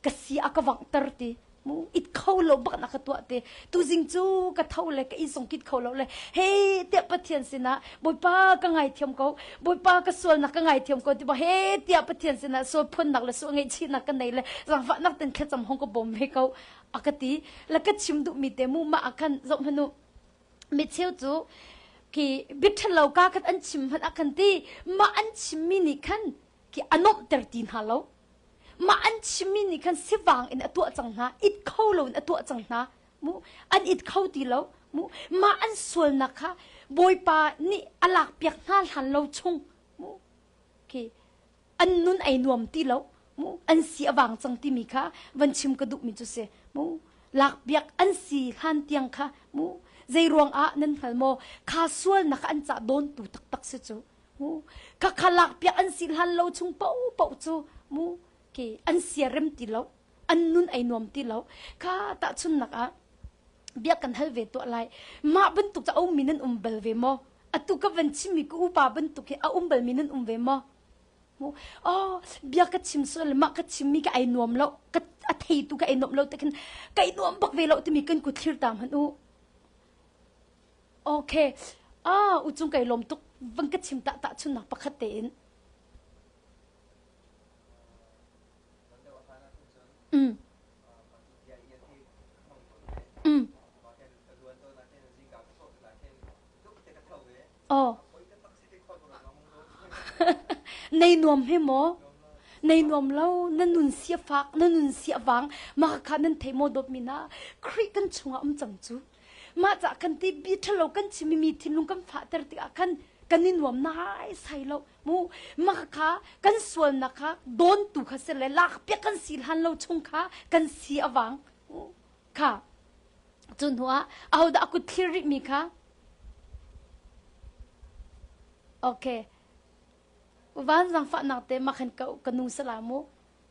ka si a ka vanghter ti mu it kho lo bak na ka tuah te tuzing cu ka tho le ka i song kit kho lo le he tiah pathian sinah bawipa ka ngaithiam ko bawipa ka sualnak ka ngaithiam ko ti ba he tiah pathian sinah sual phunnak le sual ngaihchihnak ka nei le zaangfahnak ten thlacam hong ka bawm ve ko a ka ti le ka chim duhmi te mu mah ah khan zoh hmanu micheu cu khi biaṭhalo ka khat an chim hmanh ah khan ti mah an chimmi nih khan khi a nuamhter ti hna lo mah an chimmi nih khan sivang in a tuah cang hna it kho lo in a tuah cang hna mu an it kho ti lo mu mah an sualnak kha bawipa nih a lakpiak hna hlan lo chung mu khi an nun ai nuam ti lo mu an si a vang cang timi kha van chim ka duhmi cu si mu lakpiak an si hlan tiang kha mu zei ruang ah nan hngal maw kha sualnak an cah dawntu taktak si cu mu kha kha lakpiak an si hlan lo chung paohpaoh cu mu ke an sia rem ti lo an nun ai nuam ti lo kha tahchunnak ah bia kan hal ve tuah lai mah bantuk ca ummi nan um bal ve maw atu ka van chimmi ka upa bantuk hi a um balmi nan um ve maw oh bia ka chim sual mah ka chimmi ka ai nuam lo ka a theitu ka ai nuam lo te khin ka i nuam bak ve lo timi kan kut thlir ta hman u okay ah u cung kai lom tuk van ka chim ta ta chun nak pakhat te in mm mm Oh. Nei nuam he maw? Nei nuam lo, na nun sia fak, na nun sia vang, mah kha nan thei maw dawt mi na Khrih kan chungah um cang cu. Mah ca kan ti bi ṭhalo kan chimi mi thinlung kan fahter tikah khan kan i nuam nai sai lo. Mu mah kha kan sualnak kha dawntu kha si le lak piak kan si hlan lo chung kha kan si a vang. Kha cu hnu ah ahodah a kut thlir rih mi kha Okay. Van zangfahnak te makhan ka ka nu sala mu.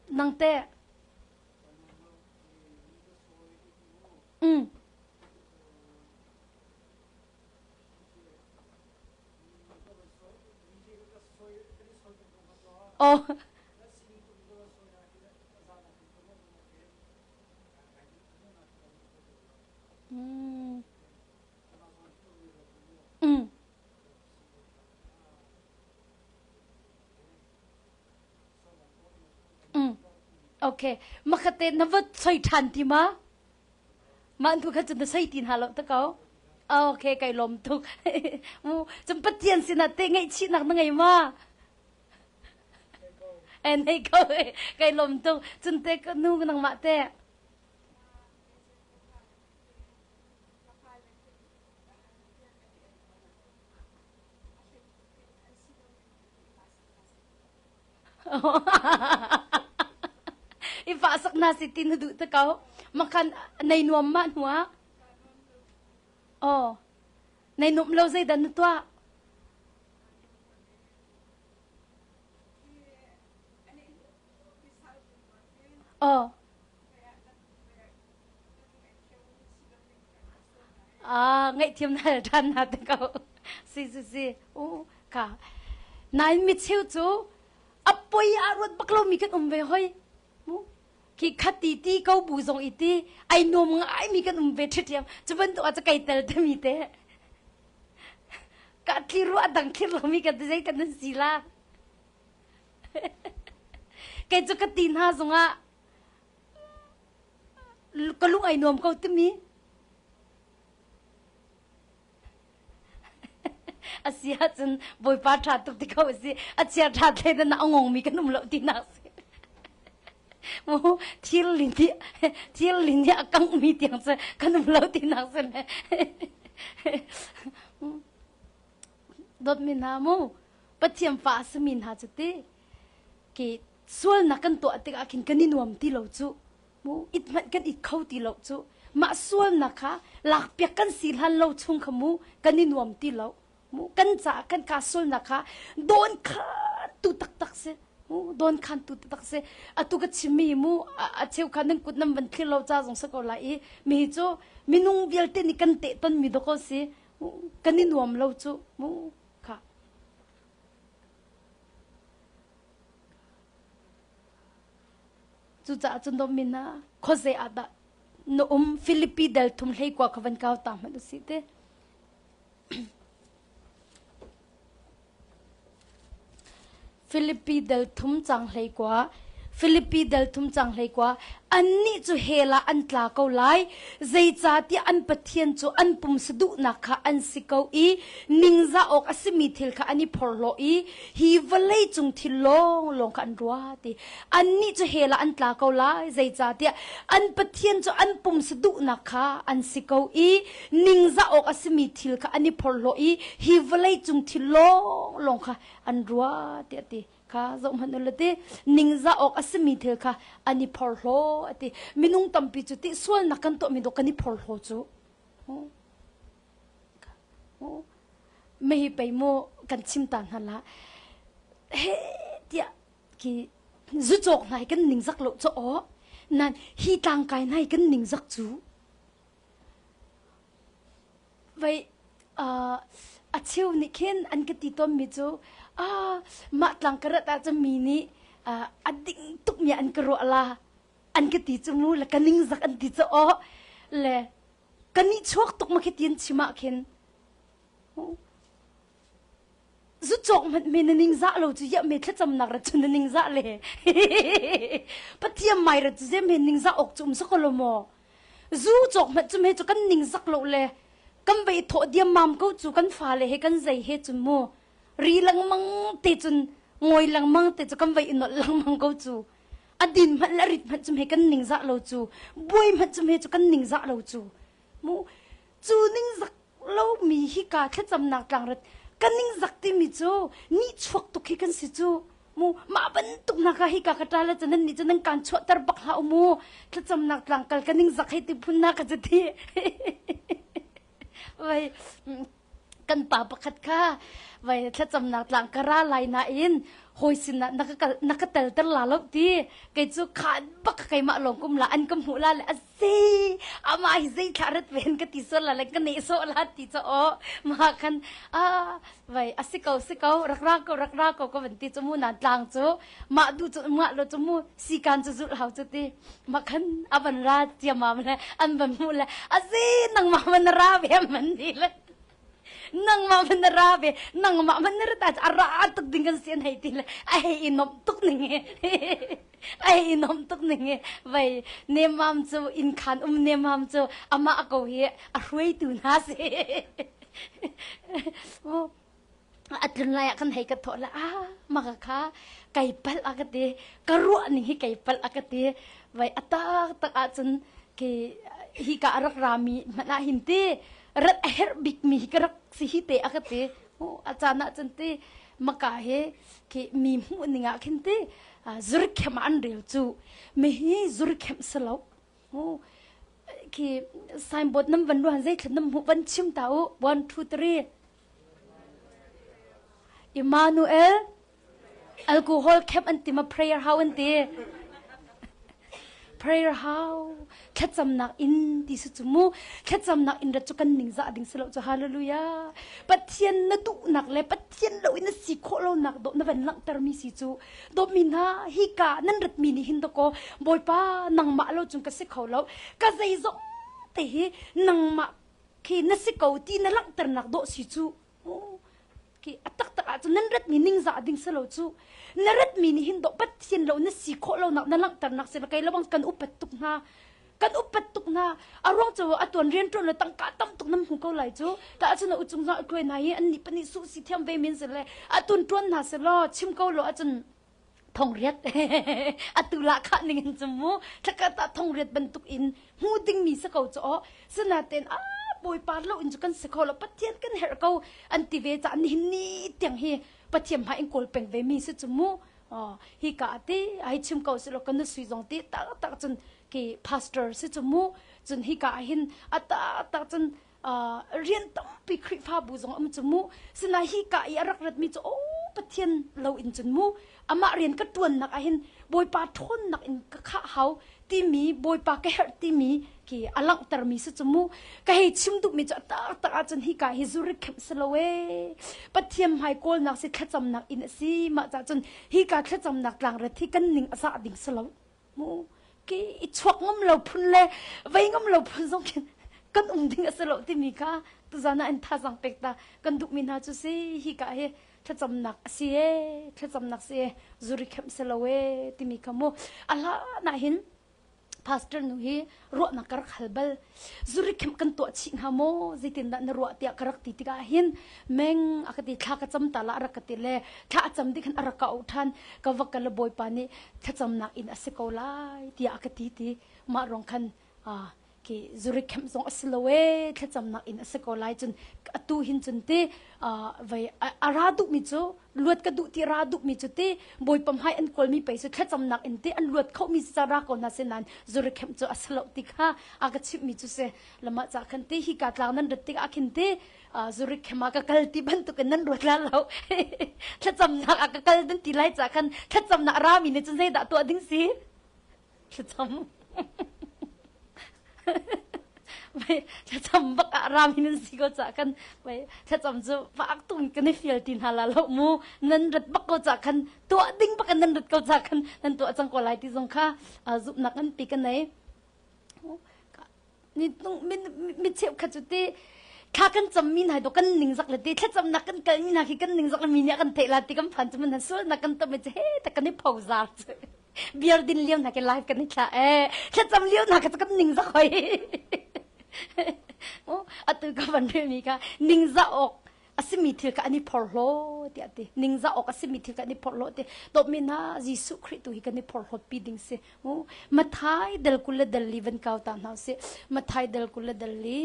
Nang te. Mm. Oh. Mm. Mm. Okay. Makhate na va soi ṭhan ti ma? Mah hnu kha cun na soi ti hna lo ta ko. Okay, kai lawm tuk. Mu, cun Pathian sinah te ngaihchihnak na ngei ma? Eh, nei ko eh. Kai lawm tuk. Cun te nu nangmah te. I fahsak na si ti na duh te ko. Makhan nei nuam ma hnu ah. Oh. Nei nuam lo zeidah na tuah? Oh. Ah, ngaihthiam na hal ṭhan hna te ko. Si si si. U ka. Nain mi cheu cu a poi ah ruat bak lomi kan um ve hoi. Mu. Khi khati ti ko bu zong i ti ai nuam ngai mi kan um ve ṭhiṭhiam. Cu bantuk ah cu kai tel te mi te. Ka thlir ruah dang thlir lomi kan ti zei kan nan si la. Kei cu ka ti hna zongah ka lung ai nuam ko timi a si ahcun bawipa ṭha tuk ti ko a si a chia ṭha tle na a ngongmi kan um lo tinak si mu thil lin nih thil lin nih a kanghmi tiang cu kan um lo tinak si le dawtmi hna mu Pathian fa a simi hna cu ti ki sualnak kan tuah tikah khin kan i nuam ti lo cu mu it hmanh kan it kho ti lo cu mah sualnak kha lakpiak kan si hlan lo chung kha mu kan i nuam ti lo mu kan caah kan ka sualnak kha dawn khan tu taktak si mu dawn khan tu taktak si atu ka chimmi mu a cheu kha nan kut nan van thlir lo ca zong sa ko lai i mi cu minung vialte nih kan teh ton mi dawk si kan i nuam lo cu mu kha Cucaah cun dawtmi hna, khuazei ah dah na um? Filipi dal thum 19 kha van kau ta hmanh usih te. Filipi dal thum cang 19 Filipi dal thum cang 19 annih cu hell ah an tla ko lai zeicahtiah an Pathian cu an pumsa duhnak kha an si ko i ningzah awk a simi thil kha an i phorhlaw i hi vawlei cung thil lawnglawng kha an ruat i annih cu hell ah an tla ko lai zeicahtiah an Pathian cu an pumsa duhnak kha an si ko i ningzah awk a simi thil kha an i phorhlaw i hi vawlei cung thil lawnglawng kha an ruat tiah a ti kha zoh hmanh u ti ningzah awk a simi thil kha an i phorhlaw a ti minung tampi cu ti sualnak kan tuahmi dawh kan i phorhlaw cu Mei pei mu kan chim ta hna la he tiah ki zu cawk hna hi kan ningzak lo cho aw nan hi tlangkai hna hi kan ningzak cu vai a cheu nih khin an ka ti tawn mi cu mah tlang ka rat ahcun mi nih a ding tuk mi an ka ruah la an ka ti cu mu le ka ningzak an ti cu aw le Kan nih chuak tuk ma khi ti an chim ah khin zu cawk hmanh me na ningzah lo cu ya me thlacamnak rat cu na ningzah le pathian mai rat cu zem he ningzah awk cu um sako lo maw zu cawk hmanh cu me cu kan ningzak lo le kan vei thawh diam mam ko cu kan fale he kan zei he cun mu ri lengmang te cun ngoi lengmang te cu kan vei i nolh lengmang ko cu A din hmanh le a rit hmanh cu hme kan ningzah lo cu buai hmanh cu hme cu kan ningzah lo cu mu cu ningzak lomi hi ka thlacamnak tlangrat ka ningzak timi cu nihchuak tuk hi kan si cu mu mah bantuk hna kha hika ka ṭa le cu nan nih cu nan kaan chuahter bak hlah u mu thlacamnak tlang kal ka ningzak hei ti phun na ka cu ti vai kan pa pakhat kha vai thlacamnak tlang ka ra lai nain hawi sinah na ka na ka telter la lo ti kei cu khan bak keimah lawng kum la an ka hmuh la le a zei amah hi zei thla rat ven ka ti sual la le ka neh sawh la ti cho o ma khan a vai a si ko si ko rak ra ko rak ra ko ka van ti chu mu nan tlang cu mah du cu mah lo chu mu sikan cu zulh hau cu ti ma khan a van ra ciamam le an van hmuh le a zi nangmah man ra ve man ni le. Nangmah man na ra ve nangmah man na rat a ra tuk ding kan si an hei ti le a hei i nomh tuk ning he a hei i nomh tuk ning he vai nemam cu inn khan um nemam cu amah ko hi a hruaitu hna si a tlun lai ah kan hei ka thawh le ah maka kha kai palh a ka ti ka ruah ning hi kai palh a ka ti vai a tak tak ahcun khi hi ka rak rami hmanh ah hin ti rat a herh bik mi hi ka rak si hi te a ka ti a caan ah cun ti maka he khi mi hmuh ning ah khin ti zurkhem an rel cu mi hi zurkhem salo khi signboard nam van ruan zei thlan nam hmuh van chim ta u 1 2 3 Emmanuel alcohol camp an ti ma prayer house an ti prayer house thlacamnak inn ti si cu mu thlacamnak inn rat cu kan ning zah ding si lo cu hallelujah pathian na duhnak le pathian lo in na si khawh lonak dawh na van langhter mi si cu dawtmi hna hi ka nan rat mi nih hin dakaw bawipa nangmah lo cun ka si kho lo ka zeizong te hi nangmah khi na si ko ti na langhternak dawh si cu khi a taktak ahcun nan ratmi ningzah ding si lo cu na ratmi nih hin dawh pathian lo na si khawh lonak na langhternak si kei lawang kan upat tuk hna kan upat tuk hna a ruang cu a tuan rian ṭuan le tangka tam tuk nam hmu ko lai cu ta ahcun a uchung zong a tuai hna i an nih pahnih su si thiam ve men si le a tun ṭuan hna si law chim ko lo ahcun thongriat atu la kha ning in cu mu thlakhat ah thongriat bantuk in hmu dingmi si ko cu aw sinaten a bawipa lo in cu kan si kho lo pathian kan herh ko an ti ve ca nihin ni tiang hi pathian hmai in kawl peng ve mi si cu mu hi ka ti ai chim ko si lo kan sui zong ti tak tak cun ki pastor si cu mu cun hi ka hin ata tak cun rian tampi Khrihfabu zong um cu mu sina hi ka i a rak ratmi cu o Pathian lo in cun mu amah rian ka ṭuannak ah hin Bawipa ṭhawnnak in ka khah hau timi Bawipa ka herh timi khi a langhtermi si cu mu ka hei chim duhmi cu a taktak ahcun hi ka hi zurik khemh si lo ee Pathian hmai kawlnak si thlacamnak in a si mah cah cun hi ka thlacamnak tlangret hi kan ning a zah ding si lo Mu ki i chuak ngam lo phun le vei ngam lo phun zong khin kan um ding a si lo timi kha tuzan ah in thazang pek ta kan duhmi hna cu si hi ka hi thlacamnak a si e thlacamnak si e zuri khem si lo e timi kha mu a hlan ah hin pastor nu hi ruahnak ka rak hal bal zuri khem kan tuah chih hnga maw zeitindah na ruah tiah ka rak ti tikah hin meng a ka ti thla ka cam ta la a rak ka ti le thla a cam dik hin a rak ka auh ṭhan ka va kal bawipa nih thlacamnak in a si ko lai tiah a ka ti ti mah ruang khan khi zurik khem zong a si lo e thlacamnak in a si ko lai cun atu hin cun ti vai a ra duhmi cu luat ka duh ti ra duhmi cu ti bawipa hmai an kawlmi pei cu thlacamnak in ti an luat khomi si ra ko hna si nain zurik khem cu a si lo ti kha a ka chimhmi cu si lamah ca khan ti hi ka tlang nan rat tikah khin ti zurik khem ah ka kal ti bantuk in nan ruat la lo thlacamnak ah ka kal nan ti lai ca khan thlacamnak rami nih cun zeidah tuah ding si thlacam thlacam bak ah rami nan si ko ca kan thlacam cu fak tung kan i fial ti hna la lo mu nan rat bak ko ca khan tuah ding bak in nan rat ko ca khan nan tuah cang ko lai ti zong kha zumhnak ngan pi ka nei mi cheukhat cu ti thla kan cammi hna do kan ningzak le ti thlacamnak kan kalmi hna khi kan ningzak le mi nih a kan theih la ti kan phan cu man sualnak kan tam cu he ta kan i phozar cu beer din lio hna ke live kan i thla e thlacam lio hna kha cu kan ningzak hoi atu ka van mi kha ningzah awk a simi thil kha an i phorhlaw tiah ti ningzah awk a simi thil kha an i phorhlaw ti dawtmi hna Jesuh Khrih tu hi kan i phorhlawt pi ding si Mathai del kul le del li van kau ta hna usih Mathai del kul le del li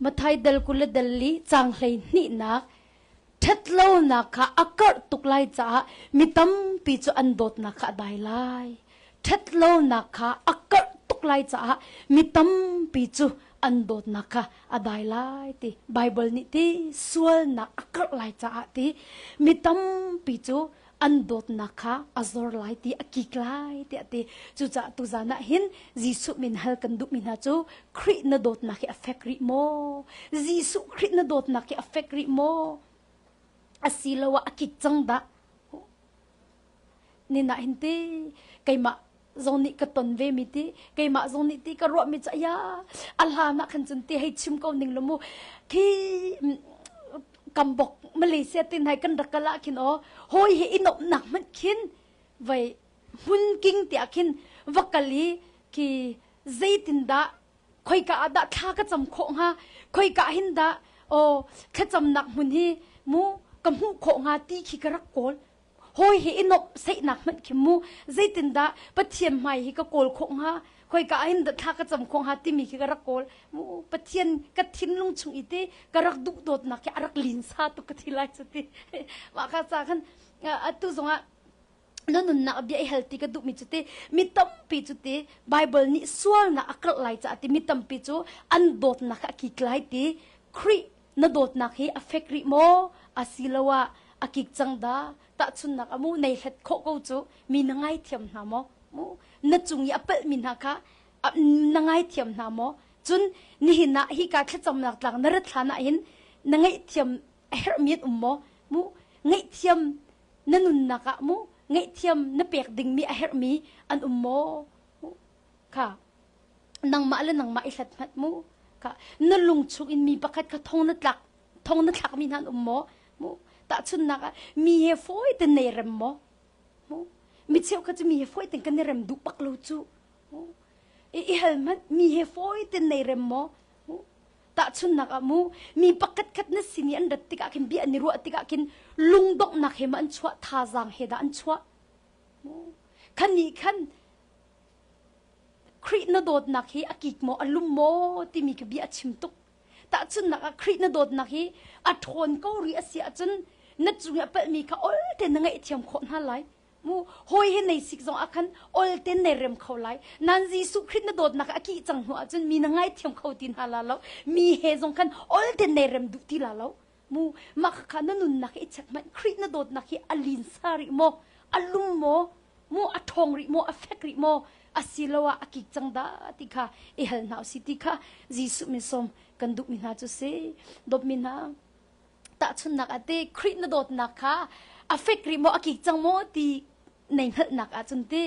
Mathai dal kul le dal li caang hleihnihnak ṭhatlonak kha a karh tuk lai caah mi tampi cu an dawtnak kha a dai lai. Ṭhatlonak kha a karh tuk lai caah mi tampi cu an dawtnak kha a dai lai ti Baibal nih ti sualnak a karh lai caah ti mi tampi cu an dawtnak kha a zor lai ti a kik lai tiah a ti cucaah tuzan ah hin Jesuh min hal kan duhmi hna cu Khrih na dawtnak hi a fek rih maw Jesuh Khrih na dawtnak hi a fek rih maw asiloah a kik cang dah nina hin ti keimah. zong nih ka ton ve mi ti keimah zong nih ti ka ruah mi cu ya a hlan ah khan cun ti hei chim ko ning lo mu khi kambok Malaysia tin hai kan rak kal ah khin aw hawi he i nomhnak hmanh khin vai hmun king tiah khin va kal i khi zeitindah khoika ah dah thla ka cam khawh hnga khoika hin dah aw thlacamnak hmun hi mu ka hmuh khawh hnga ti khi ka rak kawl hawi he i nomh seihnak hmanh khi mu zeitindah Pathian hmai hi ka kawl khawh hnga khoika ah hin dah thla ka cam khawh hnga timi khi ka rak kawl mu Pathian ka thinlung chung i te ka rak duh dawtnak khi a rak linsa tuk ka thi lai cu ti mah kha ca khan atu zongah na nunnak bia i hal ti ka duhmi cu ti mi tampi cu ti Bible nih sualnak a karh lai caah ti mi tampi cu an dawtnak a kik lai ti Khrih na dawtnak hi a fek rih maw asiloah a kik cang dah tahchunnak amu nei hlet khawh ko cu mi na ngaithiam hna maw mu na cung i a palhmi hna kha na ngaithiam hna maw cun nihin ah hika thlacamnak tlang na rat hlan ah hin na ngaihthiam a herhmi an um maw mu ngaihthiam na nunnak ah mu ngaihthiam na pek dingmi a herhmi an um maw kha nangmah le nangmah i hlat hmanh mu kha na lung chung in mi pakhat kha thong na tlak thong na thlakmi hna an um maw mu tahchunhnak ah mi he fawi ten nei rem maw mu mi cheu kha cu mi he fawi ten kan i rem duh bak lo cu mu i i hal hmanh mi he fawi ten nei rem maw mu tahchunhnak ah mu mi pakhat khat na sin i an rat tikah khin bia an i ruah tikah khin lungdonghnak he ma an chuah thazaang he dah an chuah mu khan nih khan Khrih na dawtnak hi a kik maw a lum maw timi ka bia a chim tuk. Tahchunhnak ah Khrih na dawtnak hi a ṭhawn ko rih a si ahcun na cung i a palhmi kha ol tein na ngaihthiam khawh hna lai. Mu hawi he nei sik zong ah khan ol tein nei rem kho lai. Nan Jesuh Khrih na dawtnak a kih cang hnu ahcun mi na ngaithiam kho ti hna la lo. Mi he zong khan ol tein nei rem duh ti la lo. Mu mah kha na nunnak hi i check hmanh Khrih na dawtnak hi a linsa rih maw a lum maw mu a ṭhawng rih maw a fek rih maw asiloah a kik cang dah ti kha i hal hna usih ti kha Jesuh min sawm kan duhmi hna cu si dawtmi hna tahchunhnak ah te Khrih na dawtnak kha a fek rih maw a kik cang maw ti nei hngalhnak ahcun ti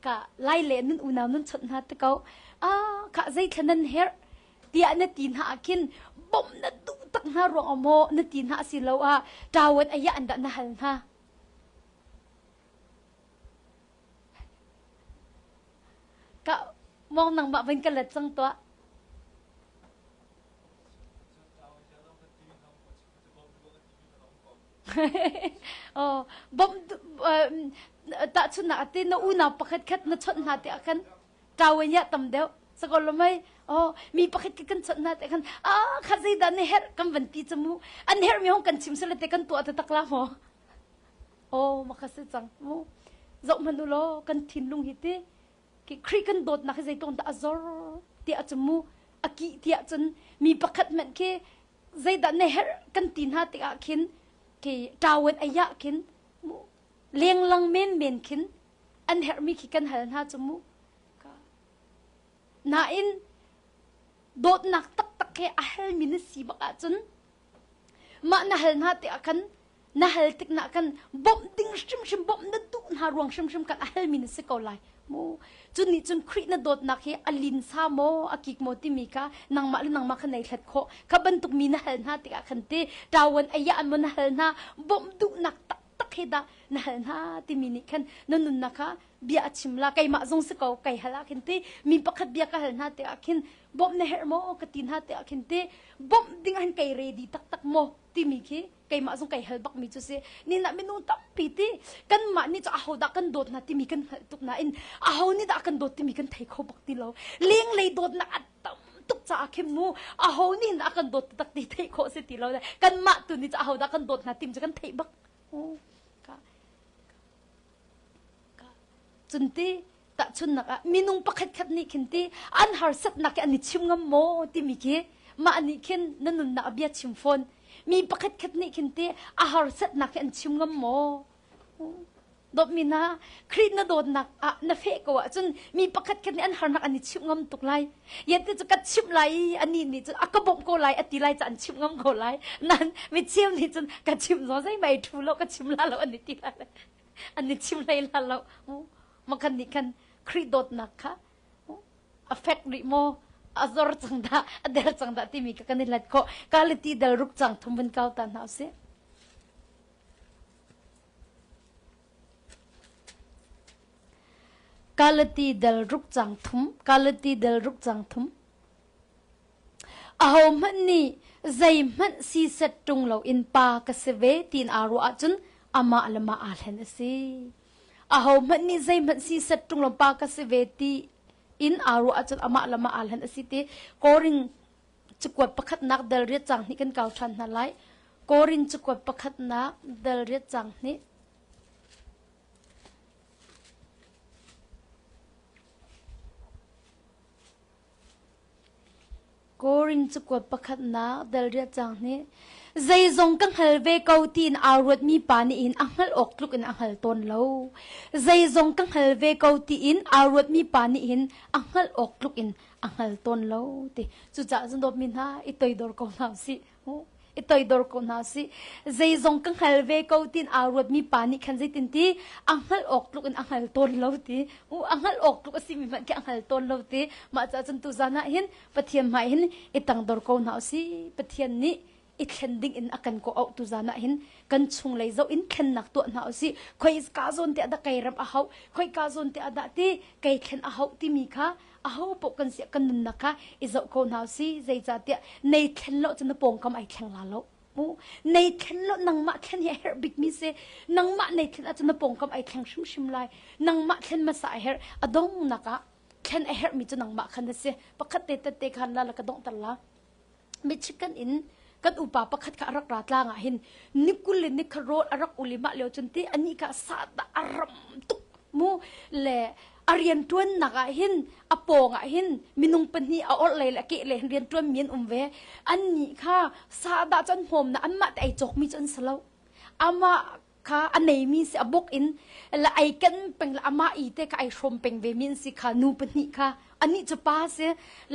ka lai le nun unau nun chawnh hna te ko ah kha zeithla nan herh tiah na ti hna ah khin bawmh na duh tak hna ruang maw na ti hna asiloah ṭawan ayah an dah na hal hna Ka mong nangmah van ka let cang tuah. Oh, bom tahchunhnak ati na unau pakhat khat na chawnh hna tiah khan ṭawen ya tam deuh sakol lo mei oh mi pakhat kan chawnh hna te khan ah kha zeidah na herh kan van ti chamu an herh mi hong kan chim sele te kan tuah te tak la maw Aw maka si cang mu. Zoh hmanh u law kan thinlung hi ti ki Khrih kan dawtnak hi zeitluk dah a zor tiah cun mu a kih tiah cun mi pakhat hmanh khi zeidah na herh kan ti hna tikah khin khi ṭawen ayah khin mu lenglang menmen khin an herhmi khi kan hal hna cu mu nain dawtnak taktak he a halmi na si bak ahcun mah na hal hna tikah khan na hal tik na kan bawmh ding hrimhrim bawmh na duh hna ruang hrimhrim kan a halmi na si ko lai mu cun nih cun Khrih na dawtnak hi a linsa maw a kik maw timi kha nangmah le nangmah kha nei hlat khawh kha bantuk mi na hal hna tikah khan te ṭawan aya an maw na hal hna bawmh duhnak taktak he dah na hal hna timi nih khan na nunnak kha bia a chim la keimah zong si ko kai hal ah khin ti mi pakhat bia ka hal hna tikah khin bawmh na herh maw ka ti hna tikah khin ti bawmh ding han kai ready taktak maw timi khi keimah zong kai hal bakmi cu si ni na minung tampi ti kanmah nih cu aho dah kan dawt hna timi kan hngalh tuk nain aho nih dah kan dawt timi kan thei kho bak ti lo lenglei dawtnak a tam tuk caah khin mu aho nih dah kan dawt tak ti theih khawh si ti lo kanmah tu nih cu aho dah kan dawt hna tim cu kan theih bak Cun ti tahchunnak ah minung pakhat khat nih khin ti an harsatnak hi an i chim ngam maw timi khi mah nih khin na nunnak a bia chim fawn. Mi pakhat khat nih khin ti a harsatnak hi an chim ngam maw? Dawtmi hna, Khrih na dawtnak ah na feh ko ahcun mi pakhat khat nih an harnak an i chimh ngam tuk lai. Yan ti cu ka chimh lai i anih nih cun a ka bawmh ko lai a ti lai ca an chimh ngam ko lai. Nan mi cheu nih cun ka chimh zaw zeihmah i ṭhu lo ka chim la lo an i ti lai. An i chim hlei la lo. Makhan nih khan. Khrih dawtnak kha a fek rih maw a zor cang dah a der cang dah timi kha kan i hlat khawh. Galati dal ruk cang thum vun kau ta hna usih. Galati dal ruk cang thum Galati dal ruk cang thum Ahohmanh nih zeihmanh siset ṭung loin pa ka si ve tiin aa ruah ahcun amah le mah aa hlen a si. Ahohmanh nih zeihmanh siset ṭung lo pa ka si ve ti in aa ruah ahcun amah le mah aa hlen a si ti Korin cakuat pakhatnak dal riat cang hnih kan kau ṭhan hna lai. Korin cakuat pakhatnak dal riat cang hnih. Korin cakuat pakhatnak dal riat cang nih zeizong ka hngal ve ko tiin aa ruatmi pa nih hin a hngalh awk tluk in a hngal tawn lo. Zeizong ka hngal ve ko tiin aa ruatmi pa nih hin a hngalh awk tluk in a hngal tawn lo ti. Cucaah cun dawtmi hna i toidor ko hna usih. I toidor ko hna usih. Zeizong ka hngal ve ko tiin aa ruatmi pa nih khan zeitin ti a hngalh awk tluk in a hngal tawn lo ti. U a hngalh awk tluk a simi hmanh khi a hngal tawn lo ti. Mah caah cun tuzan ah hin Pathian hmai hin i tangdor ko hna usih. Pathian nih i thlen ding in a kan kawh auh tuzan ah hin kan chunglei zoh in thlennak tuah hna usih. Khoi ka zawn te ah dah kei ram a hauh, khoi ka zawn te ah dah ti kei thlen a hauh timi kha aho paoh kan siah kan nunnak kha i zoh ko hna usih zeicahtiah nei thlen lo cu na pawngkam ai thleng la lo mu nei thlen lo nangmah thlen hi a herh bikmi si nangmah nei thlen ahcun na pawngkam ai thleng hrimhrim lai nangmah thlen hmasa a herh a donghnak ah thlen a herhmi cu nangmah khan a si pakhat te tette khan la la ka donghter la Michigan in kan upa pakhat kha a rak ra tlang ah hin nikul le nikhat rawl a rak ul i mah lio cun ti anih kha sahdah a ram tuk mu le a rianṭuannak ah hin a pawng ah hin minung pahnih a orhlei le a kehlei hin rianṭuan mi an um ve annih kha sahdah cu an hmawm na anmah te ei cawkmi cu an si lo amah kha a neimi si a buk in la ei ken peng la amah i te kha ai hrawm peng ve mi an si kha nu pahnih kha anih cu pa si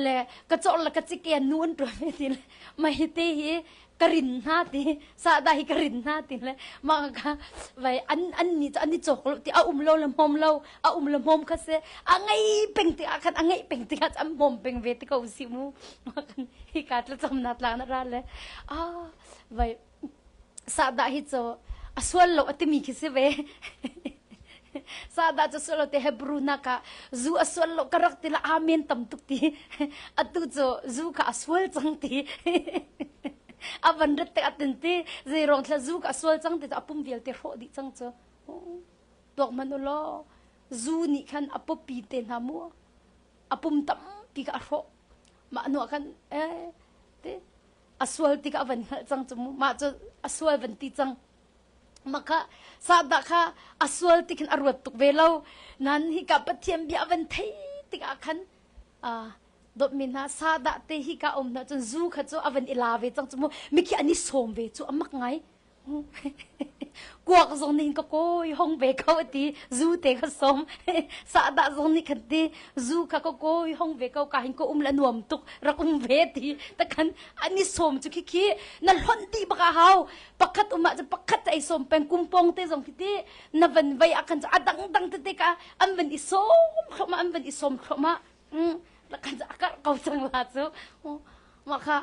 le ka cawr le ka cike nu an tuan ve ti le ma hi te hi ka rin hna ti sahdah hi ka rin hna ti le ma kha vai an an ni cu an i cawk lo ti a um lo le hmom lo a um le hmom kha si a ngei peng ti ah khan a ngeih peng ti ah an hmom peng ve ti ko si mu ma kan hi ka tla na tla na ra le a vai Sahdah hi cu a sual lo a timi khi si ve. Sahdah cu sual lo te Hebrew nak ah zu a sual lo ka rak ti la amen tam tuk ti. Atu cu zu kha a sual cang ti. A van rat te atin ti zei ruang thla zu kha a sual cang ti cu a pum vialte hrawh dih cang cu. Tuak man u law zu nih khan a pawpi te hna mu a pum tampi kha a hrawh. Mah hnu ah khan eh te a sual ti kha a van hngalh cang cu mu mah cu a sual van ti cang mah kha sahdah kha a sual ti khin a ruat tuk ve lo nan hika Pathian bia a van thei tikah khan dawtmi hna sahdah te hika um hna cun zu kha cu a van i la ve cang cu mu mikhi an i sawm ve cu a mak ngai Kuak zong nih ka kawi hong ve ko a ti. Zu te kha som. Sahdah zong nih khan ti. Zu kha ka kawi hong ve ko ka hin ka um le nuam tuk rak um ve ti. Takhan an i som cu khi khi na hlonh dih bak a hau. Pakhat um ah cun pakhat ei som peng kumpong te zong khi ti na van vei ah khan a dang dang tete ka an van i som thluahmah an van i som thluahmah. Mm, khan a karh ko cang la cu. Mah kha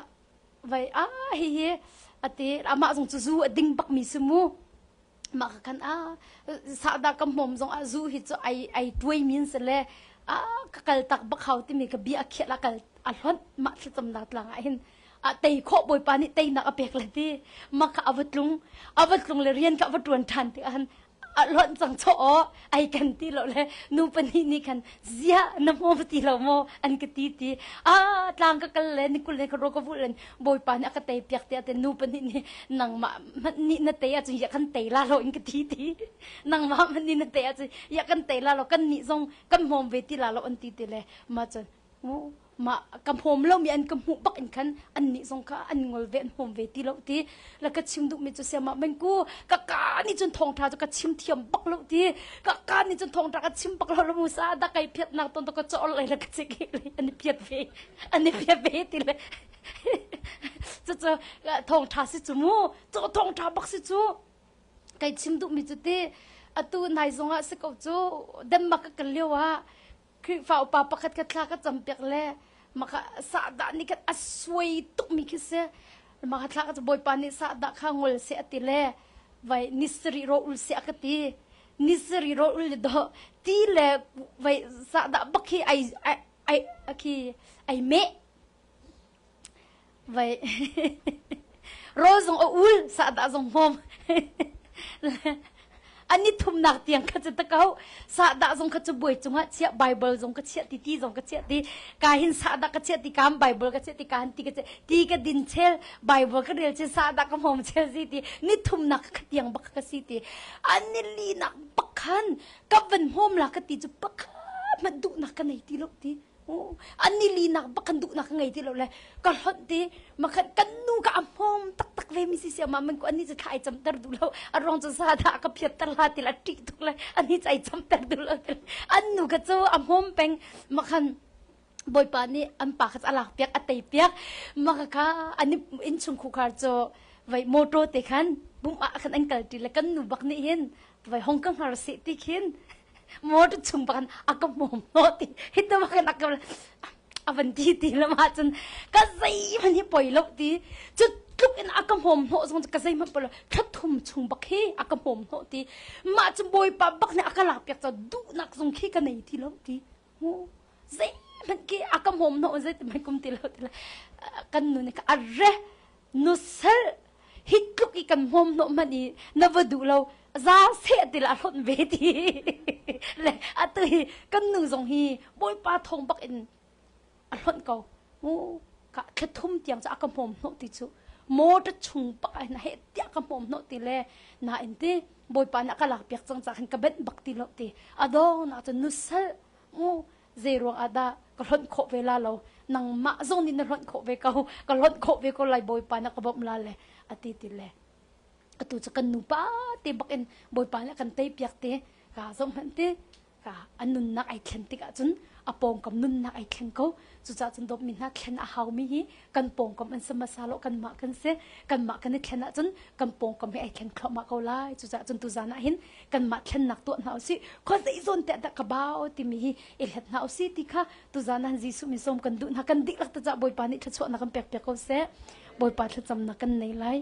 vai a hihi ati amah zong cu zu a ding bak mi si mu mah kha khan a sahdah ka hmawm zong ah zu hi cu ai ai tuai min si le a ka kal tak bak hau timi ka bia khiat a kal a hlonh mah thlacamnak tlang ah hin a tei khawh bawipa nih teinak a pek le ti mah kha a va tlung a va tlung le rian kha a va ṭuan ṭhan ti ah a lonh cang chaw aw ai kan ti lo le nu pahnih nih khan ziah na hmu ti lo maw an ka ti ti a tlang ka kal le nikul le ka ro ka vul len bawipa nih a ka tei piak ti ate nu pahnih nih nangmah hmanh nih na tei ahcun ya kan tei la lo in ka ti ti nangmah hmanh nih na tei ahcun ya kan tei la lo kan nih zong kan hmawm ve ti la lo an ti ti le ma cun mah ka hmawm lomi an ka hmuh bak in khan annih zong kha an ngol ve an hmawm ve ti lo ti la ka chim duhmi cu siamah mengku ka ka nih cun thawngtha cu ka chim thiam bak lo ti ka ka nih cun thawngtha ka chim bak lo lo musa da kai phiat nak ton to ka chol lai la ka chik an i phiat ve an i phiat ve ti le cu cu thawngtha si cu mu cu thawngtha bak si cu kai chim duhmi cu ti atu nai zong ah si ko cu Denmark ka kal lio ah. Khrihfa upa pakhat kha thla ka campiak le maka sahdah nih khan a suai tukmi khi si. Maka thla ka Bawipa nih sahdah kha ngol seh a ti le vai ni sarih ro ul seh a ka ti. Ni sarih ro ul le do ti le vai sahdah bak hi ai ai khi ai meh. Vai rawl zong a ul sahdah zong hmawm an i thumnak tiang kha cu ta ko sahdah zong kha cu buai cungah chiah bible zong ka chiah ti ti zong ka chiah ti ka hin sahdah ka chiah ti kam bible ka chiah ti ka hin ti ka chiah ti ka din chel bible ka rel chel sahdah ka hmawm chel si ti ni thumnak kha tiang bak ka si ti an ni li nak bak khan ka van hmawm la ka ti cu pakhat hmanh duhnak ka nei ti lo ti An ni linak bak kan duhnak ka ngei ti lo le ka hlonh ti makhan kan nu ka a hmawm taktak ve mi si sia ma man ko ani cu thla ai camter duh lo a ruang cu sa dah ka phiat ter la ti la ṭih tuk le ani cu ai camter duh lo ti an nu ka cu a hmawm peng makhan bawipa nih an pa kha a lak piak a tei piak maka kha an innchung khukhar cu vai motor te khan bum ah khan an kal ti le kan nu bak nih hin vai hong ka hngar seh ti khin motor chung bak a ka hmawm hnawh ti hi te bak in a ka a van ti ti lam ahcun ka zeihmanh hi poi lo ti cu tluk in a ka hmawm hnawh zong ka zeihmanh poi lo thla thum chung bak hi a ka hmawm hnawh ti mah cu bawipa bak nih a ka lak piak ca duhnak zong khi ka nei ti lo ti zeihmanh khi a ka hmawm hnawh zeiti kum ti lo ti kan nu nih a re nusal hi tluk i kan hmawm hnawh hmanh i na va duh lo za seh ti la hlonh ve ti le atu hi kan nu zong hi bawipa thawng bak in a hlonh ko mu ka thla thum tiang cu a ka hmawm hnawh ti cu motor chung bak ah hin he tiah ka hmawm hnawh ti le na in ti bawipa nih a ka lak piak cang ca khan ka benh bak ti lo ti adong na cun nusal mu zei ruang ah dah ka hlonh khawh ve la lo nangmah zong nih na hlonh khawh ve ko ka hlonh khawh ve ko lai bawipa na ka bawmh la le ati ti le atu cu kan nupa te bak in bawipa nih kan tei piak te ka zong hmanh ti ka an nunnak ai thlen tik ahcun a pawngkam nunnak ai thleng ko cucaah cun dawtmi hna thlen a haumi hi kan pawngkam an si hmasa lo kanmah kan si kanmah kan i thlen ahcun kan pawngkam hi ai thleng thluahmah ko lai cucaah cun tuzan ah hin kanmah thlennak tuah hna usih khua zei zawn te dah ka bau timi hi i hlet hna usih ti kha tuzan ah Jesuh min sawm kan duh hna kan dihlak te cah Bawipa nih thluachuahnak kan pek piak ko seh Bawipa thlacamnak kan nei lai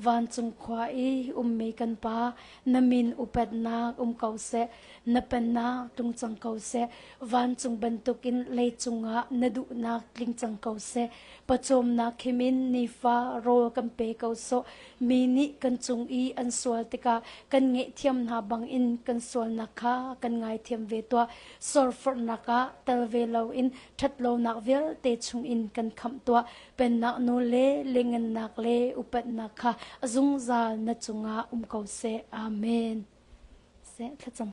Vancung khua i ummi kan Pa, na min upatnak um ko seh, na pennak tlung cang ko seh, vancung bantukin leicung ah na duhnak tling cang ko seh. Pawcawmnak khimin nifa rawl kan pe ko sawh. Mi nih kan cung i an sual tikah kan ngaihthiam hna bangin kan sualnak kha kan ngaithiam ve tuah. Sorforhnak ah tel ve loin ṭhatlonak vialte chungin kan khamh tuah. Pennak nawl le lengennak le upatnak kha a zungzal na cungah um ko seh. Amen. Seh thlacam.